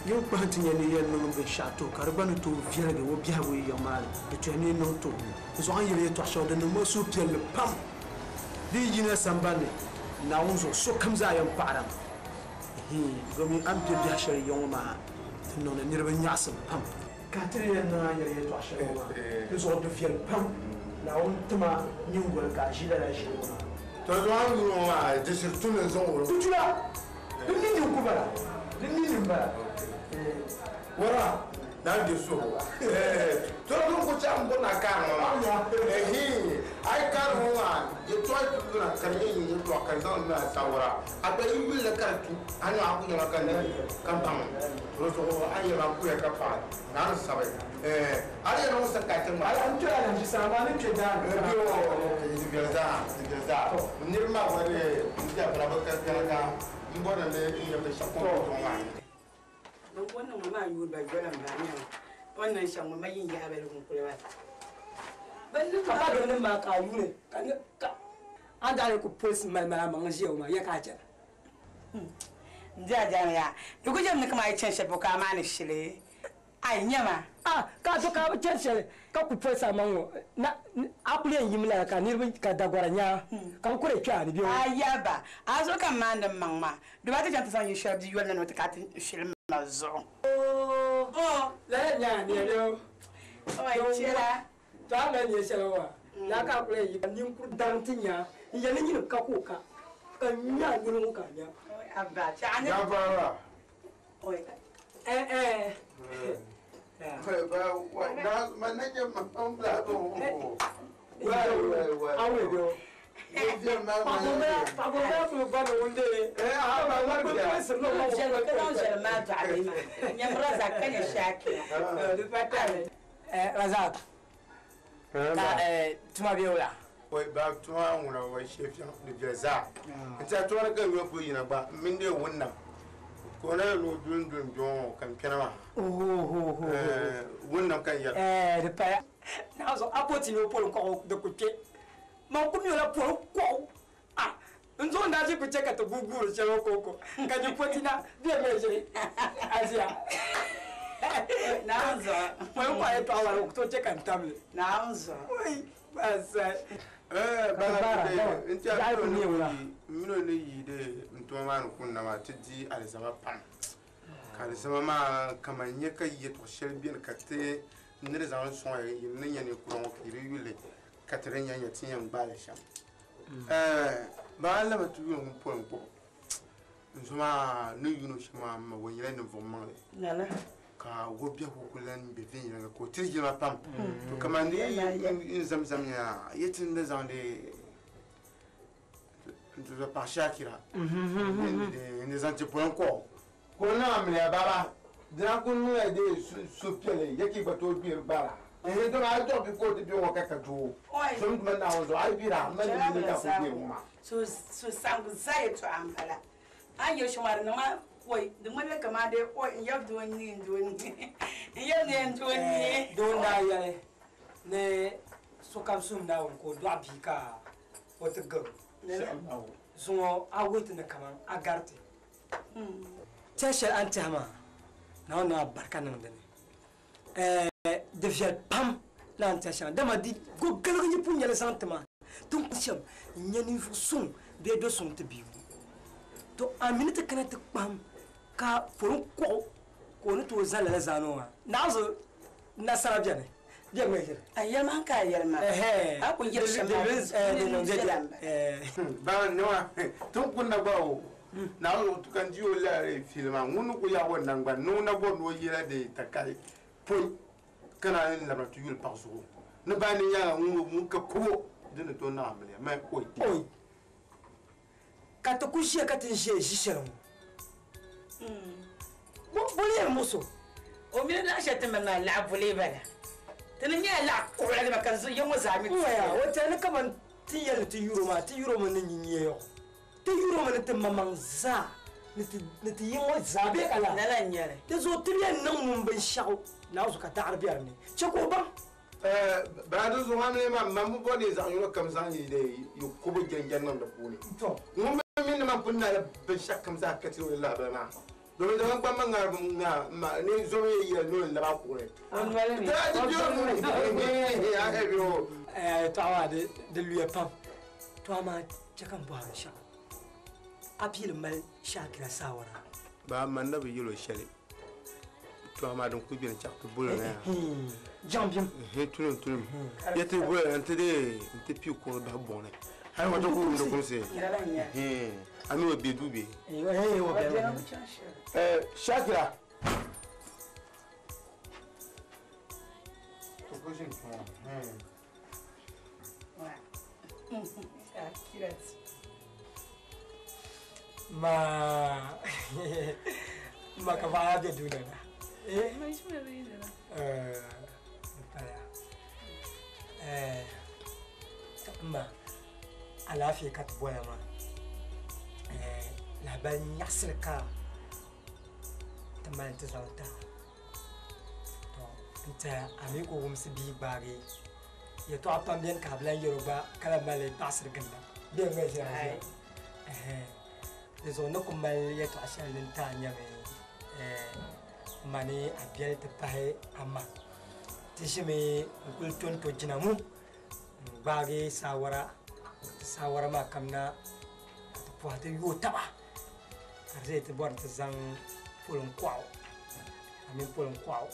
yin kpahi ti nyɛ ni yɛn niŋ binshaɣu to ka di gba ni tooi viɛligi o biɛhigu yiŋ maa ni di tuhi ni niŋ to di zuɣu a ni yɛli yɛltɔɣa shɛli di niŋ ma suhupiɛlli pam di yi yina sambanni Naawuni zuɣu sokam zaa yɛn paɣarami domin a ni bɛ biɛhi shɛli yiŋ ŋɔ maa ti niŋdi niriba nyaɣasim pam ka ti ni yɛn niŋ a ni yɛli yɛltɔɣa shɛli ŋɔ maa di zuɣu di viɛli pam Naawuni tima nyingoli ka a ʒi lala ʒili ŋɔ maa. To zuɣu a ni yuli ŋɔ maa di shiri tum n zaŋ o. Di tula di mi nin ku bala di mi nin bala. Wara na di so. To dun ku cha n na kar ŋɔ maa. Ehi ai kar ŋɔ maa ye to ai tu na kar ye ye to ka zaŋ na sawara. A gba yi yuli la kar tu a ni a ku nyɛla ka ni ka baŋ. To zuɣu a yɛla ku ya ka paɣa na ni sabi. Ala yɛn niŋ sa ka ti ŋma. Ala n kpɛla alhaji sana maa ni kpɛ daa ni. Di viɛli zaa di viɛli zaa. Niriba maa gba de n diya bala bi ka ka n bɔri ni n yɛ binshɛɣu kom tɔŋ maa. Wannan ŋɔ maa yuuri ba yola n bala nyɛma wannan shɛm ŋɔ ma yin yaha bali ŋun kuli ba. Ka pa doli maa ka a yuuni ka ni ka a daa ku polisi mali mali amaŋ ʒiya ŋɔ maa ya ka a chɛna. N diya diya ya di ku jɛm ni kama a yi chɛni shɛli polo ka a maani shili a yi nyɛma. Ah ka to ka bi chɛni shɛli ka ku polisi amaŋ ŋɔ na a kuli yɛn yim lala ka niriba ka dagɔra nyaa ka bi kuri kpɛ a ni bɛ. A yaba a zuɣu ka n maandi n maŋ maa di ba ti chɛŋ ti zaŋ yi shɛli bia yoli na ni o ti ka ti shili ma zuɣu. Lala nyaa ni yɛli o. O chɛla. To a mali nyɛ shɛli maa yaa ka a kuli yɛn yi ninkuri daŋ ti nyaa n yɛli nyini ka ka o ka ka nyaa nyuli ŋɔ ka a nya. Abba chɛ a ni. Gafara. Eh. Razak, ka tuma bɛ wula. Oi ba tuma ŋuna wa shefiɛŋ di viɛli zaa. N tiɛha tuma ni ka n yuli puli yina gba m mini dee wunna ka o na yɛli ni o duli n duli n kpɛ ŋɔ ka n kpɛna maa. Wunna ka n yɛra. Ɛɛ di paya. Naɣ zuɣu a po ti ni o poli kɔɣu di ku kpe. Man ku mi o la poli kɔɣu. A n zuɣu n daa ʒi ku chɛ ka ti guui guuri shɛli o kɔŋko ka nyɛ poti na bɛ mi ʒiri Azia. Naawuni zuɣu. Poli kɔɣu yɛltɔɣa wari o ku tooi chɛ ka n tam li. Naawuni zuɣu. Oi baasai. N tiɛha n mini o ni yi de n tuma maa ni kunna maa ti di alizama pam ka alizama maa kaman nyɛ ka yɛltɔɣa shɛli beni ka ti ni di zaŋ sɔŋ ya yi ni nyɛ ninkura ŋɔ ka yi di yuli ka ti di nya nya ti yɛn gbaali shɛm. Baa lama ti yuli ŋun poli n kpuɣi n zo maa ni yuuni shɛm maa ma o nyɛla ninvuɣ maŋli ka o biɛhigu ku lan be viɛnyɛliŋga ka o tiri jilima pam. To kaman di n zamzam nya ya ti ni zaŋdi n ti paɣa Shakira n di zaŋ ti poli n kpuɣi ka o niŋ amiliya baba dina ku niŋla dee suhupiɛlli ya ka yi gba tooi gbiri gbara. Ehe dama a yi dɔɣi bia ka o ti be ŋɔ ka ka doo so mi ti mali Naawuni zuɣu a yi bira m mali ni ka ku gbiri ŋɔ maa. So saɣiŋgu zaa yɛltɔɣa m-bala. A ni yɛli shɛm maa di niŋ ma oi di ŋmanila kaman dee oi n yab doo n-nyɛ n doo n-nyɛ n yab ni n doo n-nyɛ. Doo n-daa yɛli ni sokam suhim Naawuni ka o dɔɣi bia ka o ti gari o. Zuŋɔ a wuhi ti ni kaman a gariti. Tɛha shɛli a ni tɛha maa Naawuni niŋ a barika niŋ di ni. Di viɛli pam ni a ni tɛha shɛŋa dama di go galigi yi pun nyɛli zaŋ ti ma ti ni kuli shɛm n-nyɛ ninvuɣ suŋ bee do suŋ ti bia ŋɔ. To a mi ni ti kana ti kpahim ka poli kɔɣu ka o ni tooi zani lala zaani ŋɔ maa. Naɣizu nasara beni, bɛ ŋme ʒiri. A yɛli ma ka a yɛli ma. A ku yɛli shɛm maa, di niŋ viɛla m-bala. Baa nima, ti ni kuli na gba o, Naawuni zuɣu ka n di o lala fiili maa, ŋun ni ku yaagi o naŋgbani ni o na bɔri ni o yɛla di takali pɔi ka naan yi labina ti yuli paɣa zuɣu ni baa ni nyaaŋa ŋun ka kubo din ni tooi niŋ amiliya mali oi. Oi. Ka ti ku ʒiya ka ti ni ʒiya ʒi shɛli ŋɔ. Boli yɛli muɣisi o. O mini laɣ shɛli ti mali maa laɣ boli bala. Ti ni nyɛla laɣ kuɣila nima ka ya ŋɔ zaa mi ti Waya, o tɛha ni kaman ti yɛli ni ti yuri o maa, ti yuri o mi ni nyinyia yɔɣu. Ti yuri o mi ni ti maŋmaŋ zaa, ni ti yi ŋɔ zaa bee ka laa. Lala n-nyɛ li. Di zuɣu ti yɛn niŋ ŋun binshɛɣu Naawuni zuɣu ka daɣiri be di ni. Chɛ ka o baŋ. Baa di zuɣu amiliya maa, man bi bɔri ni yi zaɣ yino kam zaŋ yi yi kubu jɛnjɛn niŋ di puuni. Ŋun bi mi ni man pun naai binshɛɣu kam zaa ka ti o lahibali maa. Domin dama gba ma ŋaribu ŋa ma ni zomi yi yɛli ni o ni lab a kuɣili. O noli ni. Daa di bɛ o nuu ni. A hɛbi o. Tɔɣa maa di luya pam. To amaa chɛ ka m bɔhi binshɛɣu. A piili mali Shakira saawara? Baa man na bi yɛl o shɛli. To amaa din kuli beni chaɣ ti boli na ya. Jaŋ bim. Tulim tulim. Ya ti boli na nti dee nti pii kuɣili bahi buɣ ni. Hali ŋɔ ti ku wumdi kumsi. A mi o be duu be? Shakira. Ma ma ka paɣa be duu na. Ma alaafee ka ti bola maa. Lahabali nyaɣasili ka ti mali ti zaŋ ti a. To n tiɛha a mi ku wumsi bia gbaagi yɛltɔɣa pam beni ka a bi lan yɛl o gba ka lan mali baɣasiri ginda. Bee ŋmɛ ʒira ʒira. Di zuɣu ni ku mali yɛltɔɣa shɛli din ti a nyɛmi ma ni a biɛli ti pahi a ma. Ti ʒimi n-kuli tonto jina mu n-gbaagi saawara ti saawara maa kamina ka ti pɔhi ti yooi taba ka di zaya ti bɔri ti zaŋ poliŋkɔɣu a mini poliŋkɔɣu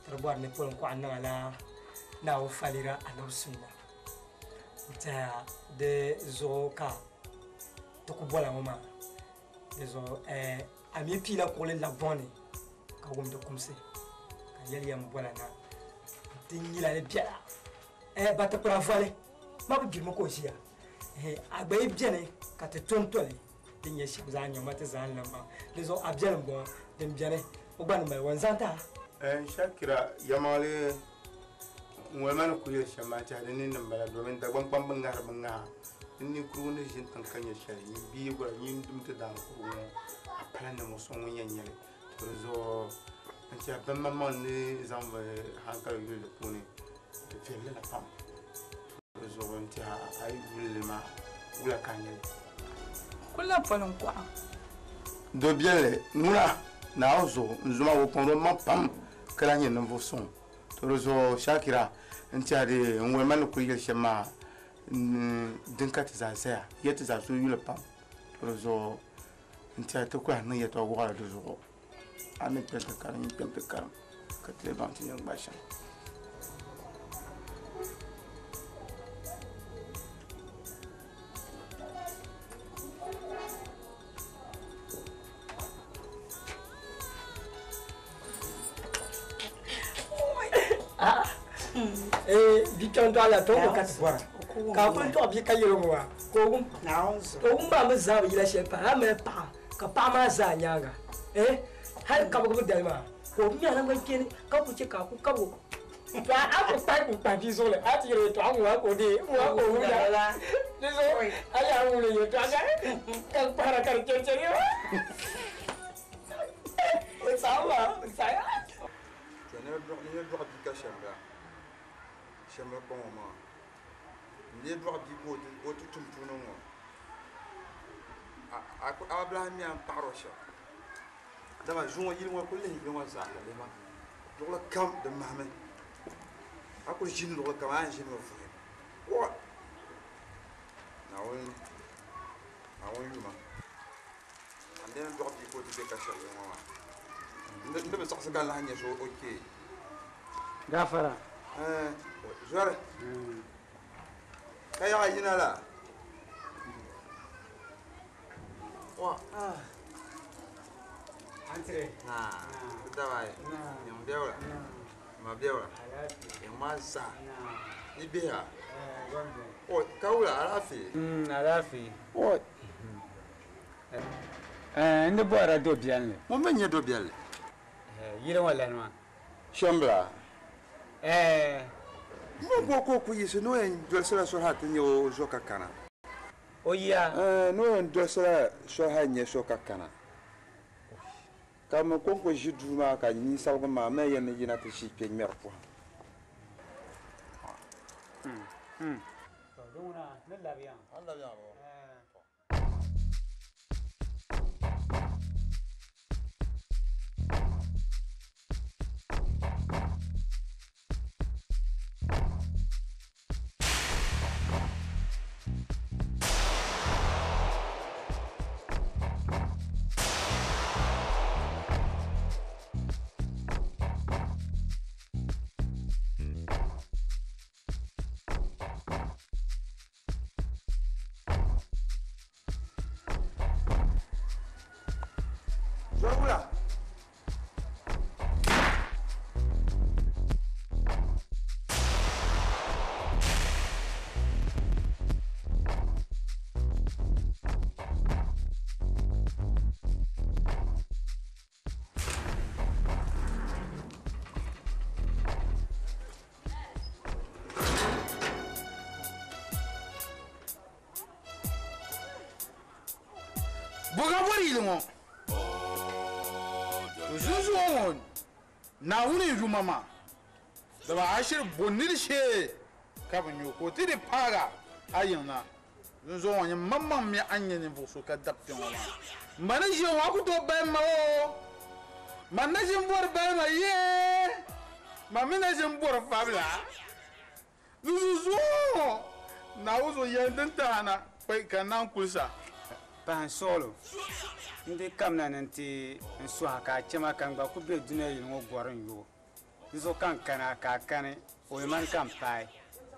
ti di bɔri ni poliŋkɔɣu niŋ a la Naawuni falira anabi sunna n-tɛha di zuɣu ka ti ku bɔla ŋɔ maa. Di zuɣu a mi piila kuɣili labi buŋ ni ka wumdi kumsi ka yɛli yɛn bɔla na nti nyila ni biɛla. Ba ti kpira voli ma bi gbirimi ka o ʒiya. A gba yi beni ka ti tontoli din nyɛ shɛm zaa nyɛ ma ti zaa n lan baŋ. Di zuɣu a biɛli m-bɔŋɔ din beni o gba ni mali wa n zaŋ ti a. Shakira yɛlimaŋli N wali ni ku yɛli shɛm maa tiɛha di ni niŋ bala domin Dagbaŋ kpamba ŋahiri bi ŋaha ni ninkurigu ni ʒini tiŋ ka nyɛ shɛli nyin bia gba nyin dum ti daan kurugu ŋɔ a pala ninvuɣu so ŋun yɛn nyɛli to di zuɣu n tiɛha bin maŋmaŋ ni zaŋ bi hankali yuli di puuni di viɛlli la pam to di zuɣu n tiɛha a yi yuli li maa wula ka a nyɛli Kula poli n kɔɣa. Do biɛlli ŋuna Naawuni zuɣu n zoma o kpaŋdi o maŋ pam ka lahi nyɛ ninvuɣu suŋ to di zuɣu Shakira n tiɛha di n wali ma ni kuli yɛli shɛm maa din ka ti zaa zaya ya ti zaa suhu yuli pam to di zuɣu n tiɛha ti kulahi niŋ yɛltɔɣa waɣila di zuɣu a mi kpɛm ti karim n kpɛm ti karim ka ti lee baŋ ti yɛn gbaai shɛm. Bi kpɛm dɔɣi la tɔŋ ka ti bɔra ka a kuli dɔɣi bia ka yɛli ŋɔ maa ka o wum o wum maa mi zaa bi yila shɛli pahi a mali paɣa ka paɣa maa zaa nyaanga eh hali kabigibu dali maa ka o ŋmɛri nangbani kpeeni ka ku chɛ ka a ku kabi o to a ku kpahi ku kpahi bia zuɣu ni a ti yɛli yɛltɔɣa ŋɔ maa ka o deei ŋɔ maa ka o wumda di zuɣu a yaa wumdi yɛltɔɣa ka kpahira ka di chɛri chɛri o saɣim maa o saɣim. To ni dɔɣi bia ka shɛmbila shɛmbila kpaŋ o maŋa n lee dɔɣi bia ka o ti tum tuuni ŋɔ a bi lahi mi a ni paɣiri o shɛm dama zuŋɔ yili ŋɔ kuli lihi yili ŋɔ zaa ka lihi ma luɣili kam di mahimi a kuli ʒini luɣili kam a yɛn ʒinimi vuhim wa Naawuni Naawuni yuma a ni dɔɣi bia ka o ti be ka shɛli ŋɔ maa n di bi saɣisi ka n lahi nyɛ so o kpee Gafara. Zɔri ka yaɣa yina la wa Antire. Dabai nyam biɛwla ma biɛwla nyam maa zaa ni biha o ka wula alaafee Alaafee. O N di bɔrila do biɛlli. Ŋun mi nyɛ do biɛlli? Yili ŋɔ lani maa. Shɛmbila. Mo ko ko ku yiɣisi ni o yɛn dolisila soli ha ti nyɛ o zo ka kana. O yiya? Ni o yɛn dolisila soli ha nyɛ so ka kana. Ka mi kɔŋko ʒi duu maa ka ninsabigi maa mi yɛn ni yina ti ʒi kpe ŋmɛri pɔhim. To di ŋuna ni labiya. An labiya bɔ? Zɔri wula. Boga bɔri yili ŋɔ zunzuŋɔ ŋɔ Naawuni yuma maa dama a shiri bo niri shee ka bi nyo ka o ti di paaga a yiŋ na zunzuŋɔ ŋɔ nyɛ maŋmaŋ mi a ni nyɛ ninvuɣu so ka dabi kpɛ ŋɔ maa n ba ni ʒiya ŋɔ a ku tooi bahi ma o man na ʒini bɔri bahi ma yee man mi na ʒini bɔri fabila zunzuŋɔ Naawuni zuɣu yɛn din taha na kpai ka naan kulisa. Pahi n suɣulo n di kamina ni n ti n suha ka a chɛma ka n gba ku be dunia yili ŋɔ gɔri n yo di zuɣu ka n kana ka a kani olimani ka n paai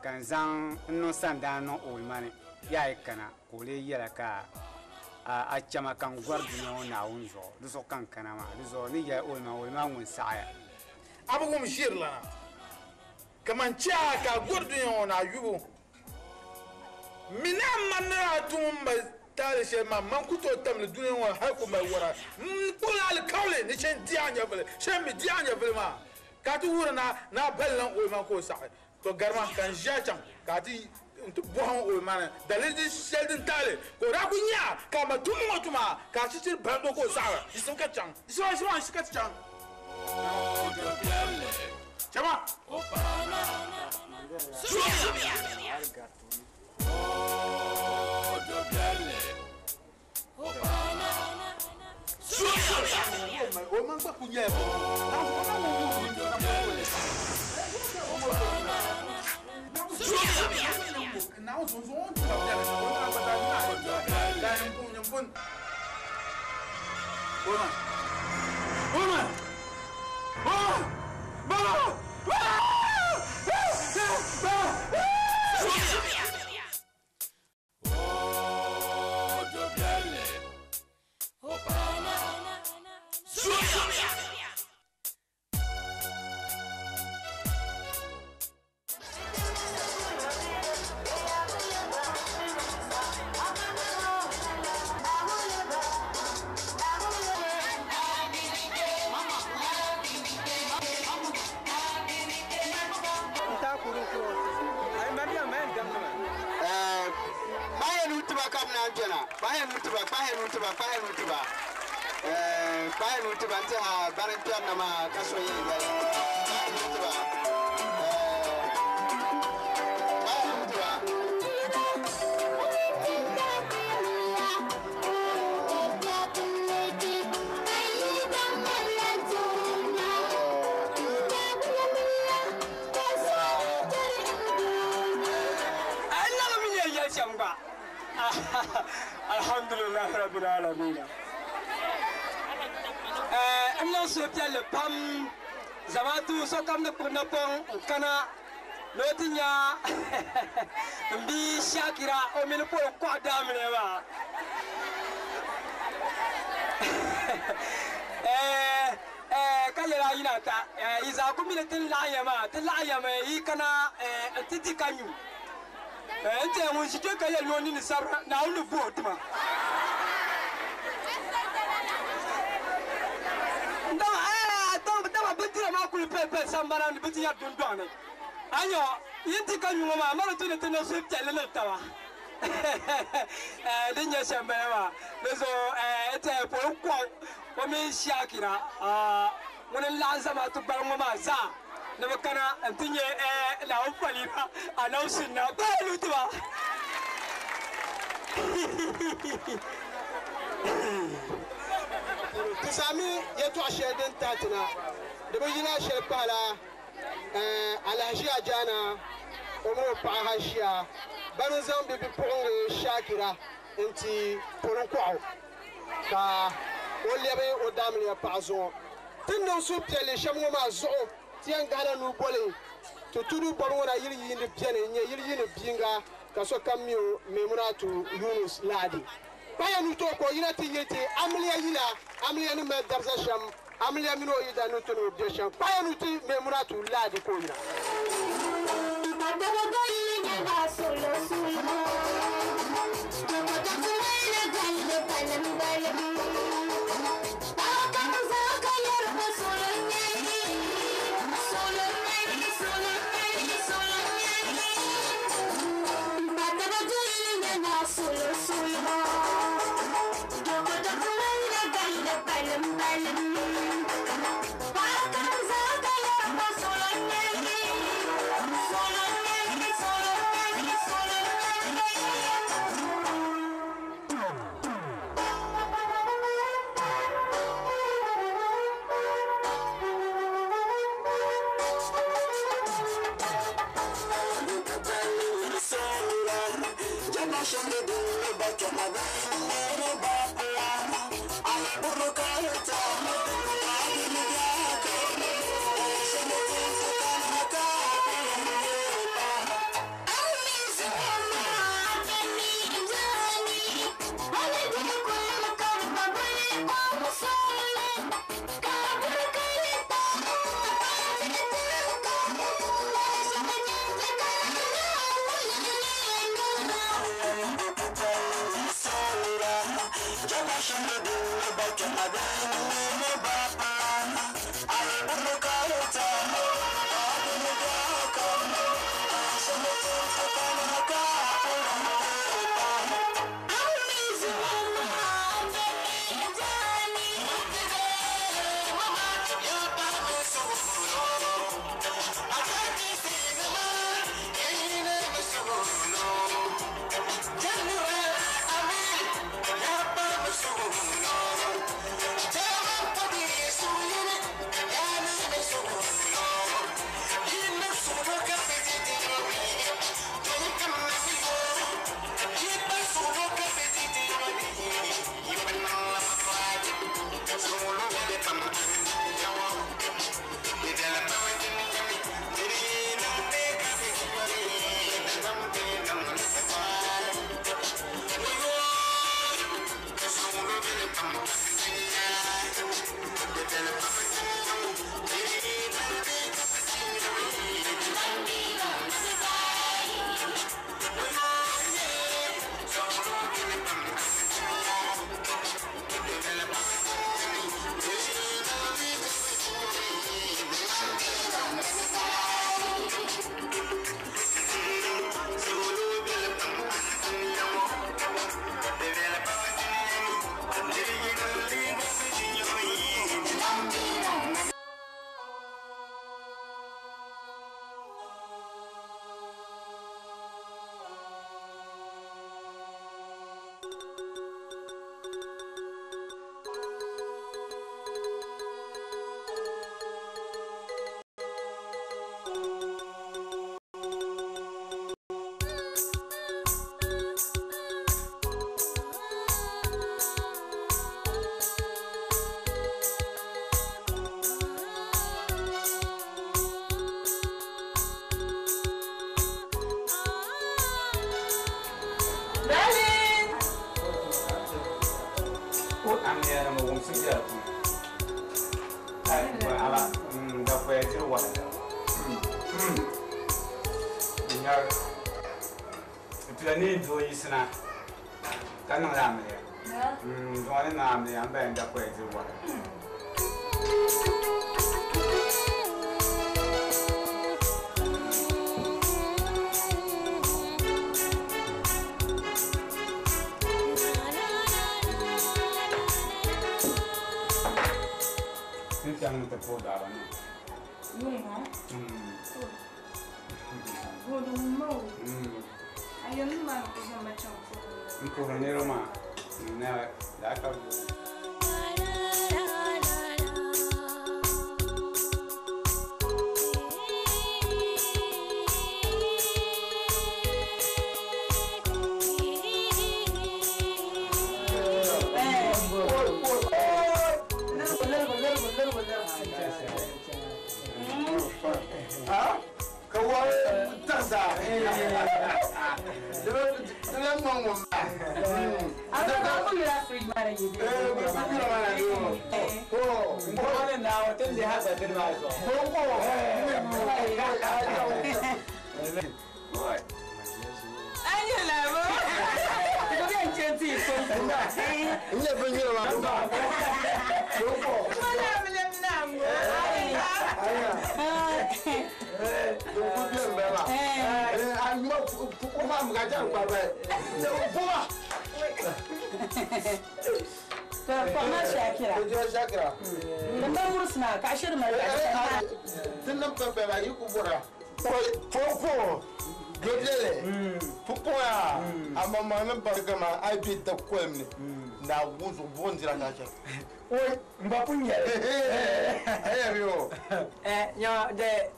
ka n zaŋ n niŋ sandaani niŋ olimani yaa yi kana ka o lee yɛla ka a chɛma ka n gɔri dunia ŋɔ Naawuni zuɣu di zuɣu ka n kana maa di zuɣu ni yɛli olimani olimani ŋun saɣaya. A bi wum ʒiri lana kaman chɛ a ka a gɔri dunia ŋɔ ni a yubu mi ni a mani ni a tum n ma taali shɛli maa man ku tooi tamli dunia ŋɔ hali ku mali wara n kpuɣila alikauli ni shɛn di a nyɛvili shɛn mi di a nyɛvili maa ka ti wuhiri na na a bali lan o maa ka o saɣi To garima ka n ʒiya chaŋ ka a ti n ti bɔhim o maani daliri din shɛli din taɣili ka o daa ku nya ka a ma tum ŋɔ tuma ka a chichiri balim o ka o saɣira. Yiɣisimi ka chaŋ. Yiɣisima, yiɣisima, n-ʒi ka ti chaŋ. Chama! O maŋ gba ku nyɛla Alhamdulillah Rabbil Alamin. N niŋ suhupiɛlli pam zamaatu sokam ni kpuɣi napɔŋ n kana ni o ti nya n bia Shakira o mini polo kɔɣu daamiliya maa. Ka yɛli a yina ata yi zaa ku mi ni ti ni laɣim ya maa, ti laɣim ya mi yi kana n ti di ka nyu. N tiɛha ŋun ʒi kpe ka yɛli ni o nini sabira, Naawuni ni bo o tima. Dama bindira maa kuli palipali sambana ni bɛ ti yɛri dundɔŋ ni. A nya yi ni ti ka nyu ŋɔ maa, mali tu ni ti niŋ suhupiɛlli ni taba. Din nyɛ shɛm bala maa, di zuɣu n tiɛha polo kɔŋ o mini Shakira ŋuni n-laɣim zamaatu gbaliŋ ŋɔ maa zaa ni bɛ kana nti nya Naawuni faliima Anabi Sunna bahi lu ti ba. Ti saami yɛtɔɣ shɛli din tahi ti na, di bi yina shɛli pahila Alahiʒia Jaana o mini o paɣa Haʒia bana n-zaŋ bɛ bipuɣiŋga Shakira nti Poliŋkɔɣu ka o lɛbi o daamiliya paɣa zuŋɔ. Ti ni niŋ suhupiɛlli shɛm ŋɔ maa zuɣu, ti yɛn gahila nuu boli ti tudu bɔbu ŋɔ na yili yiindi beni n-nyɛ yili yiini biinga ka sokam mi o Maimunatu Yunus Ladi. Kpaya nuu tooi ka o yina ti yili ti amiliya yila, amiliya ni mali dariza shɛm, amiliya mini o yidana ni ti ni o be shɛm. Kpaya nuu ti Maimunatu Ladi ka o yina. Thank you.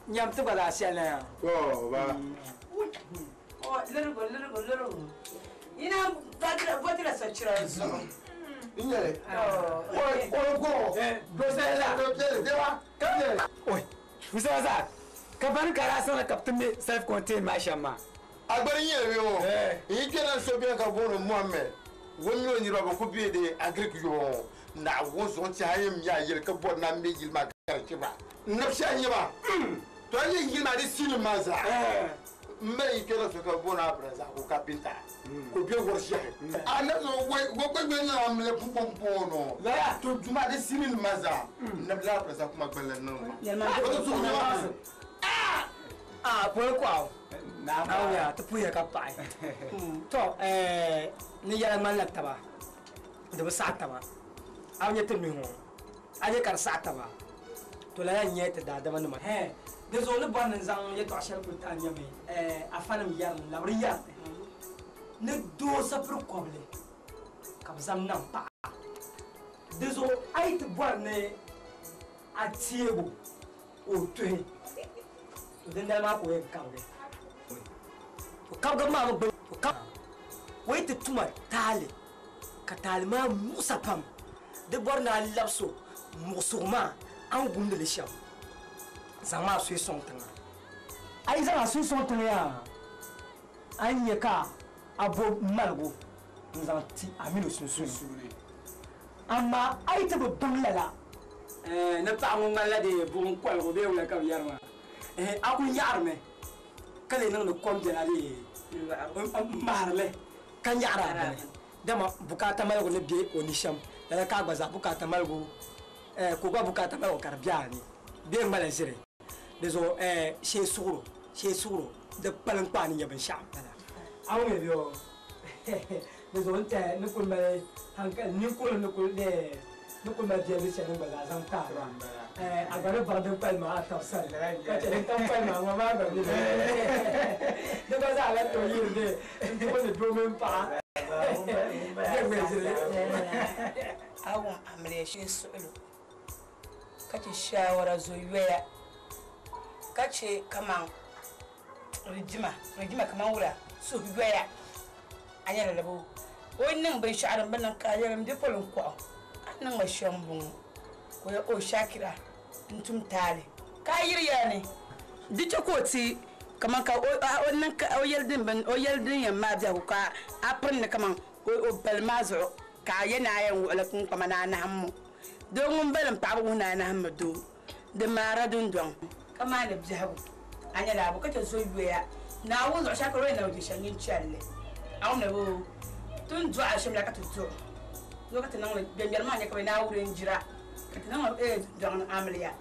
Nyam ti gba shɛli na ya. Lirigu lirigu lirigu. Yina bɔtila sochira zuɣu. Nyɛli. O go. Dosɛla. Dosɛla dewa. Kabili. Oi. Musa ka bani kara sana ka ti me self contained maa shɛm maa. Agbari nyɛli bi o. Yi kpɛna so bɛn ka booni Muhammed. Wani o niriba bɛ ku bɛ de agric yɔɣɔ ŋɔ. Na wo zuɣu ti a yɛn mi a yɛli ka bɔri na me yili maa ka di chiba. Nabshɛ nyɛ ba. To a yɛn yili maa di siini maa zaa. N bɛ yi kpɛna so ka booni Abdulrazak ko kapinta. Ko bɛ wari shɛhi. A na so wo gba gbɛ na mile pɔnpɔn nɔ. To juma di siini maa zaa. Nabila Abdulrazak kuma gbɛlɛ niŋ ma. O to sugu ɲɔgɔn. A poli kɔɣu. Awiya ti puya ka paɣi. To ni yɛla ŋmanila taba di bi saɣa taba. A nyɛ ti mihi ŋɔ a nyɛ ka di saɣa taba to lala n nyɛ ti daadama nima. Di zuɣu ni bɔri ni n zaŋ yɛltɔɣa shɛli kuli ti a nyɛmi afa nim yɛri ni labiri yɛri ni doo sapiri kɔbili ka bi zaŋ niŋ paɣa. Di zuɣu a yi ti bɔri ni a teego o tuhi to dindali maa ka o yɛn kabigi. To kabigibu maa mi gbuni o yi ti tuma taali ka taali maa muɣisa pam di bɔri ni a labisi o Muɣusigu maa a ni gumdi li shɛm zaŋ maa suhi sɔŋ tiŋa. A yi zaŋ a suhi sɔŋ tiŋa yaa a ni nya ka a bo maligu n-zaŋ ti a mini o sunsuuni. Amaa a yi ti bi baŋ lala. Ni paɣa ŋun ŋmanila dee buɣim koligu bee wula ka bɛ yɛri maa, a kul nyaɣirimi ka lee niŋdi kom biɛla dee m-mahiri li ka nyaɣiri a bini. Dama bukaata maligu ni be o ni shɛm, lala ka a gba zaa bukaata maligu, ka o gba bukaata maligu ka di be a ni bee ŋmala ʒiri. Di zuɣu shee suɣiro, shee suɣiro di kpalim kpa a ni nya binshɛɣu m-bala. A wum ya bɛ di zuɣu n tɛhi ni kuli mali hankali ninkurili ni kuli ni kuli mali biɛli shɛli gba zaa zaŋ taai maa a gba ni baŋ din kpalim maa a tabi sani ka chɛ din tam kpalim maa ŋɔ maa gba bɛ di gba zaa lahi tooi yiri ni n tuɣi ni doo mini paɣa bɛ ŋmɛ ʒiri. A wum amiliya shee suɣilo ka chɛ shaawara zo yoya ka chɛ kaman rijima rijima kaman wula suhu yoya a nyɛla labo o yi niŋ binshɛɣu din bi niŋ ka a yɛli n bipola n kɔɣu a ni niŋ ma shɛm m-bɔŋɔ ka o yɛli o Shakira n tum taali ka a yiri ya ni di chɛ ka o ti kaman ka o niŋ ka o yɛli din bin o yɛli din yɛn maai biɛhigu ka a piri ni kaman o bali maa zuɣu ka a yɛ ni a yɛn wuɣi li kpunkpama ni a nahimmo doo ŋun bali m paɣaba wuhi ni a nahimmi doo di maara dundɔŋ ka maani biɛhigu a nyɛla a bo ka chɛ zo yoya Naawuni zuɣu shɛli ka o yɛn na bi di shɛli nyin chɛli li a wum ni bo ti ni dɔɣi shɛm la ka ti dɔɣi doo ka ti niŋli gbɛngbɛri maa nyɛ ka bɛ Naawuni n jira ka ti niŋli dundɔŋ ni amiliya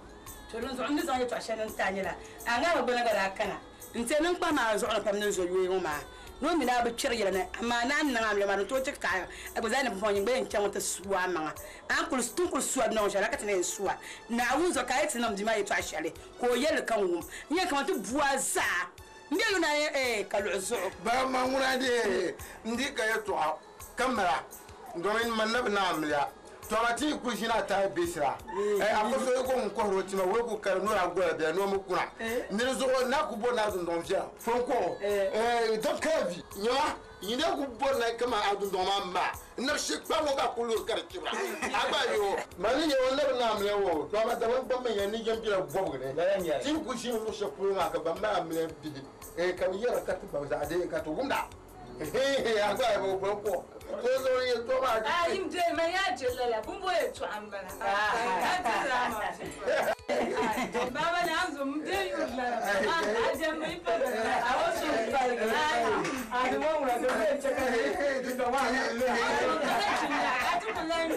to din zuɣu n ni zaŋ yɛltɔɣa shɛli ni n ti a nyɛla a ŋahi gbana gba daa kana n ti niŋ kpahi maa zuɣu ni pam ni zo yoya ŋɔ maa ni o mi daa bi kpɛri yɛla ni amaa ni a ni niŋ amiliya maa din tooi chɛ ka a gba zaa ni pumpɔŋɔ nyin gba yɛn chaŋmi ti su a maŋa a ni kuli ti ni kuli su a dundɔŋ shɛli la ka ti na yɛn su a Naawuni zuɣu ka a yi ti niŋ bia maa yɛltɔɣa shɛli ka o yɛli ka n wum n yɛn kaman ti bu a zaa m be yuli na ka luɣi zuɣu. Ba ma ŋuna dee n di ka yɛltɔɣa ka mala domin man na bi na amiliya to amaa ti yi kuli ʒini a taai besira a ko so yi ko ŋun kɔhiri o tima wei ku kari noli a gola bɛla ni o mi kuna ni di zuɣu na ku bori ni a dundɔŋ viɛla fo n kɔɣo dɔb kala vi nyama yi na ku bori na kaman a dundɔŋ maa maa n nabi shee kpaŋ ŋɔ ka a ku luri ka di chibira a gba yo man ni nyɛ o na bi na amiliya ŋɔ to amaa dama n gba mi nyɛ ni yɛn bela bɔbigi ni ti yi ku ʒini luɣ shɛli polo maa ka ban mali amiliya bihi ka bɛ yɛra ka ti ba zaɣ dee ka ti wumda a gba yo fo n kɔɣo to zuɣu yɛltɔɣa maa A yim doli man yaa je lala bumbo yɛltɔɣa m-bala a dirila a maŋ shitɔɣu baba ni a zo m de yuri lala a jɛmmi yi pa a o suhu paligi a di ŋɔ ŋuna di bee chɛ ka di dɔ maa a ti ku lan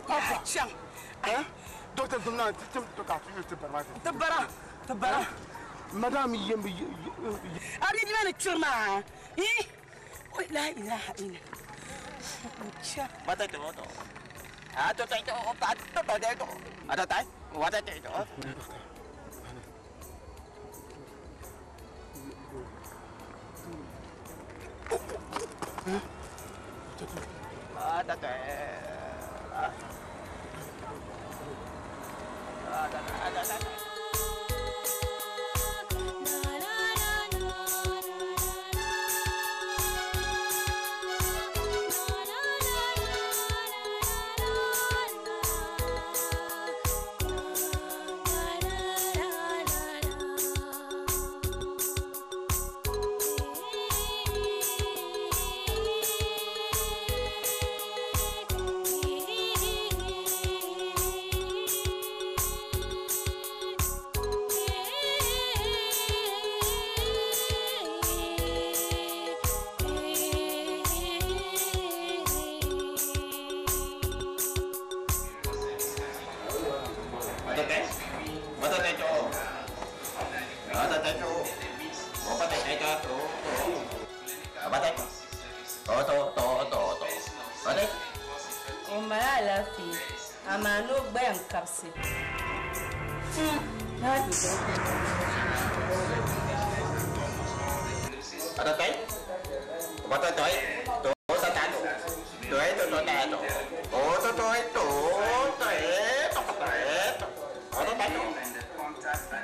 Papa. Chaŋ. Doctor Dumna, ti ka ti bara. Ti bara, ti bara. Madam yembi. Abi di ni kpiri maa. Eh? Oi la ilaha illa. Cha. Bata to to. A to to to ta to to to. A to tai. Wa ta to to. A ta ta. A ta ta ta.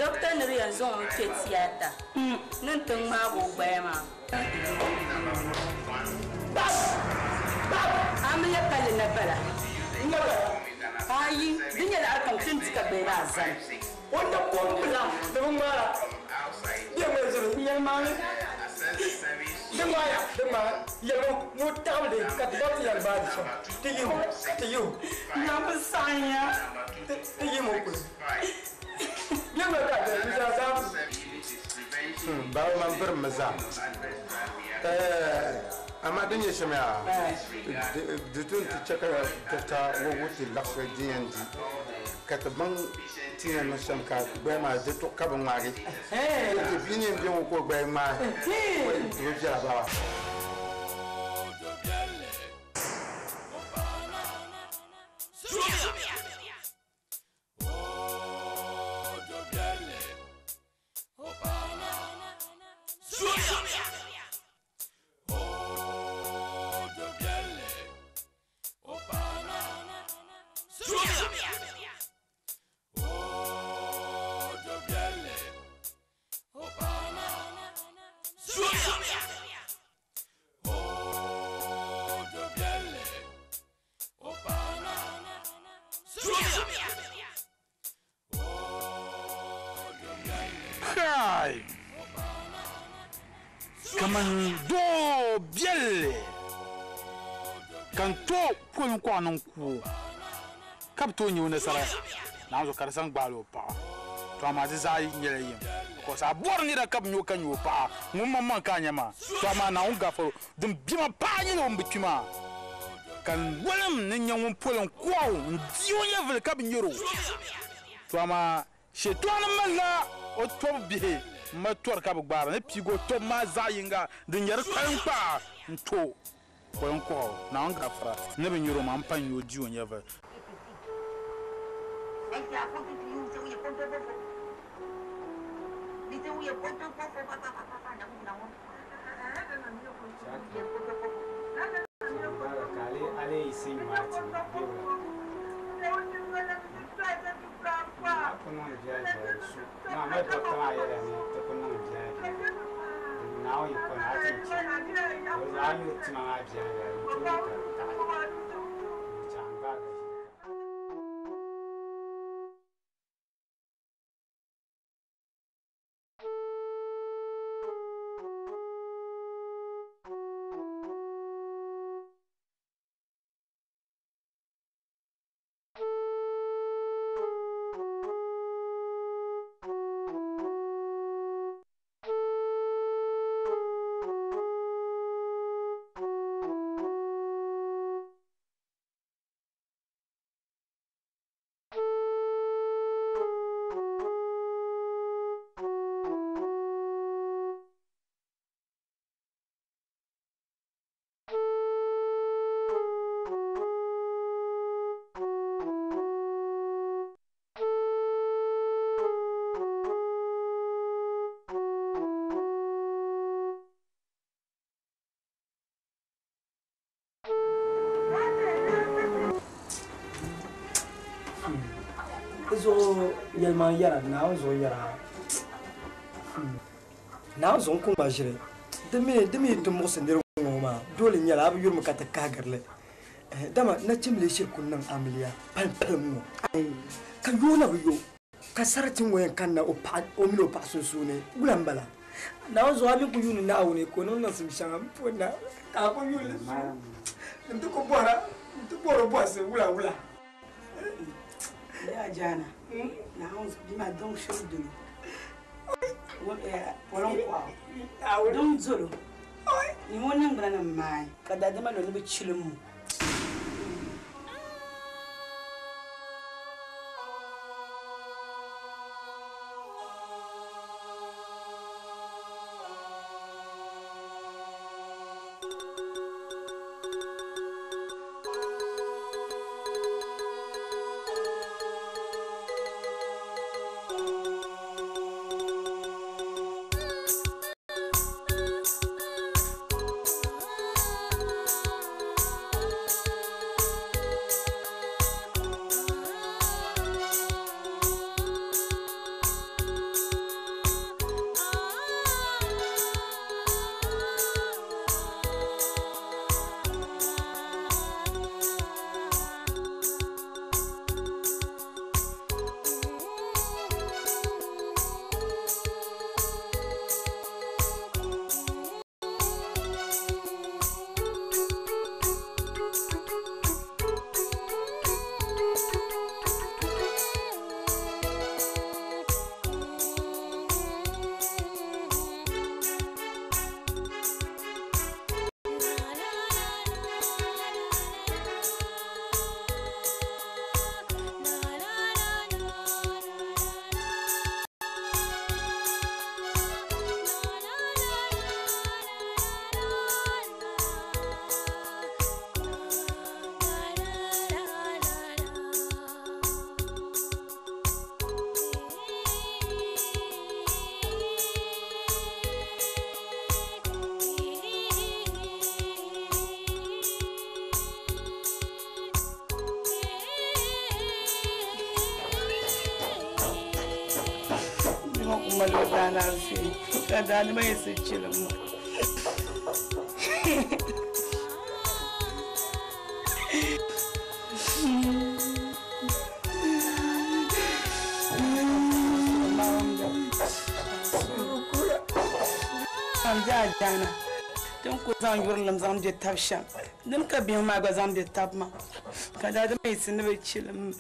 Doctor ni yɛn zaŋ o kpɛ tiata ni n ti ŋmaagi o gbaya maa. Amiliya palli na bala. Ayi, di nyɛla harikam ti ni di ka gbaya maa zani. O ni kom bila di bi ŋmaara. Di ŋmɛ zuri yɛlimaŋli. Di ŋmaaya di ŋmaa yɛlimo ni o taɣabili ka ti baŋ ti yɛli baa di shɛm. Ti yimo ti yimo. Nabi saɣinya. Ti yimo kuli. Baba man bir mi zaa. Amma din nyɛ shɛm yaa di tun ti chɛ ka dɔkta Wowu ti laɣisi din yɛn di ka ti baŋ ti yɛn niŋ shɛm ka gbaya maa di tuɣi ka bi ŋmaagi ti bia ni yɛn bɛ ŋɔ ka o gbaya ŋmaai di bi viɛla baba. Kai! Kaman doo biɛlli ka n tooi poli n kɔɣa niŋ kuo ka bi tooi nyɛ o nasara naanzu ka di zaŋ gbaali o paɣa to amaa di zaa nyɛla yim because a bɔri nira ka bi nyɛ o ka nyɛ o paɣa ŋun maŋmaŋ ka a nyɛ maa to amaa Naawuni gafaro din bima paɣa nyɛla o ni bi kpi maa ka n wolim ni nyɛ ŋun poli n kɔɣa o n di o nyɛvili ka bi nyɛri o to amaa shetɔni malila o tɔbu bihi n ma tɔri ka bi gbaari ni piigi o tɔbu maa zaɣ yinga din nyɛ di kpalinkpaa n to poli n kɔɣa o Naawuni gafara ni bi nyɛri o maa n pa n nyɛ o di o nyɛvili. Zuɣu yɛlima yɛra Naawuni zuɣu yɛra Naawuni zuɣu n ku ŋma ʒiri di mi ti muɣisi niriba ŋɔ maa dole nyɛla a bi yurimi ka ti kahigirili dama nachimbihi shiri ku niŋ amiliya palimpalim ŋɔ ka yoo na bi yo ka sarati ŋɔ yɛn kanna o mini o paɣa sunsuuni wula m-bala Naawuni zuɣu a mi ku yuuni Naawuni ka o niŋ niŋsim shɛŋa m pun na ka a ku yuuni n ti ku bɔra n ti bɔri o bɔhisi wula wula. Ya jana, na bima dong shuru dulu. Wolon kwa. Dong zolo. Ni mo nang bana mai. Ka dadama lo ni bi chilimu. Zaŋ yurilim zaŋ be tab shɛm din ka bihi maa gba zaŋ be tab maa ka daadama yiɣisi ni bi chilim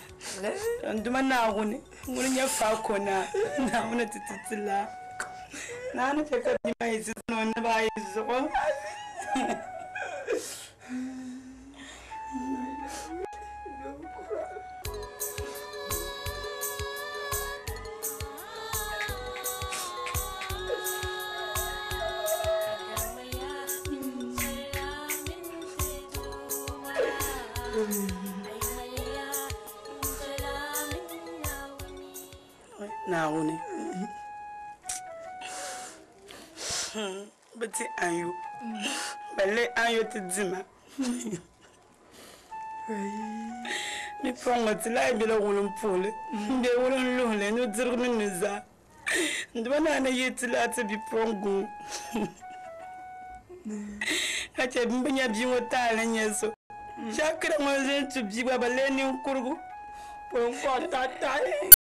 n duma Naawuni ŋuni nyɛ faako naa Naawuni ti ti ti laa Naawuni chɛ ka bia maa yiɣisi zani o naba ayi zuɣu. Naawuni. Bɛ ti anyo. Balle anyo ti dima. Bipuɣiŋga ti lahi bela wulimpuhili bee wulinluhili nudirigu mini nuzaa. N dima naa ni yi ti lahi ti bipuɣiŋga ŋɔ ka chɛ m bi nya bia ŋɔ taali ni nyɛ so. Shakira ŋun zini tu bia gba balle ninkurigu. Pɔi n-kɔhi taatahi.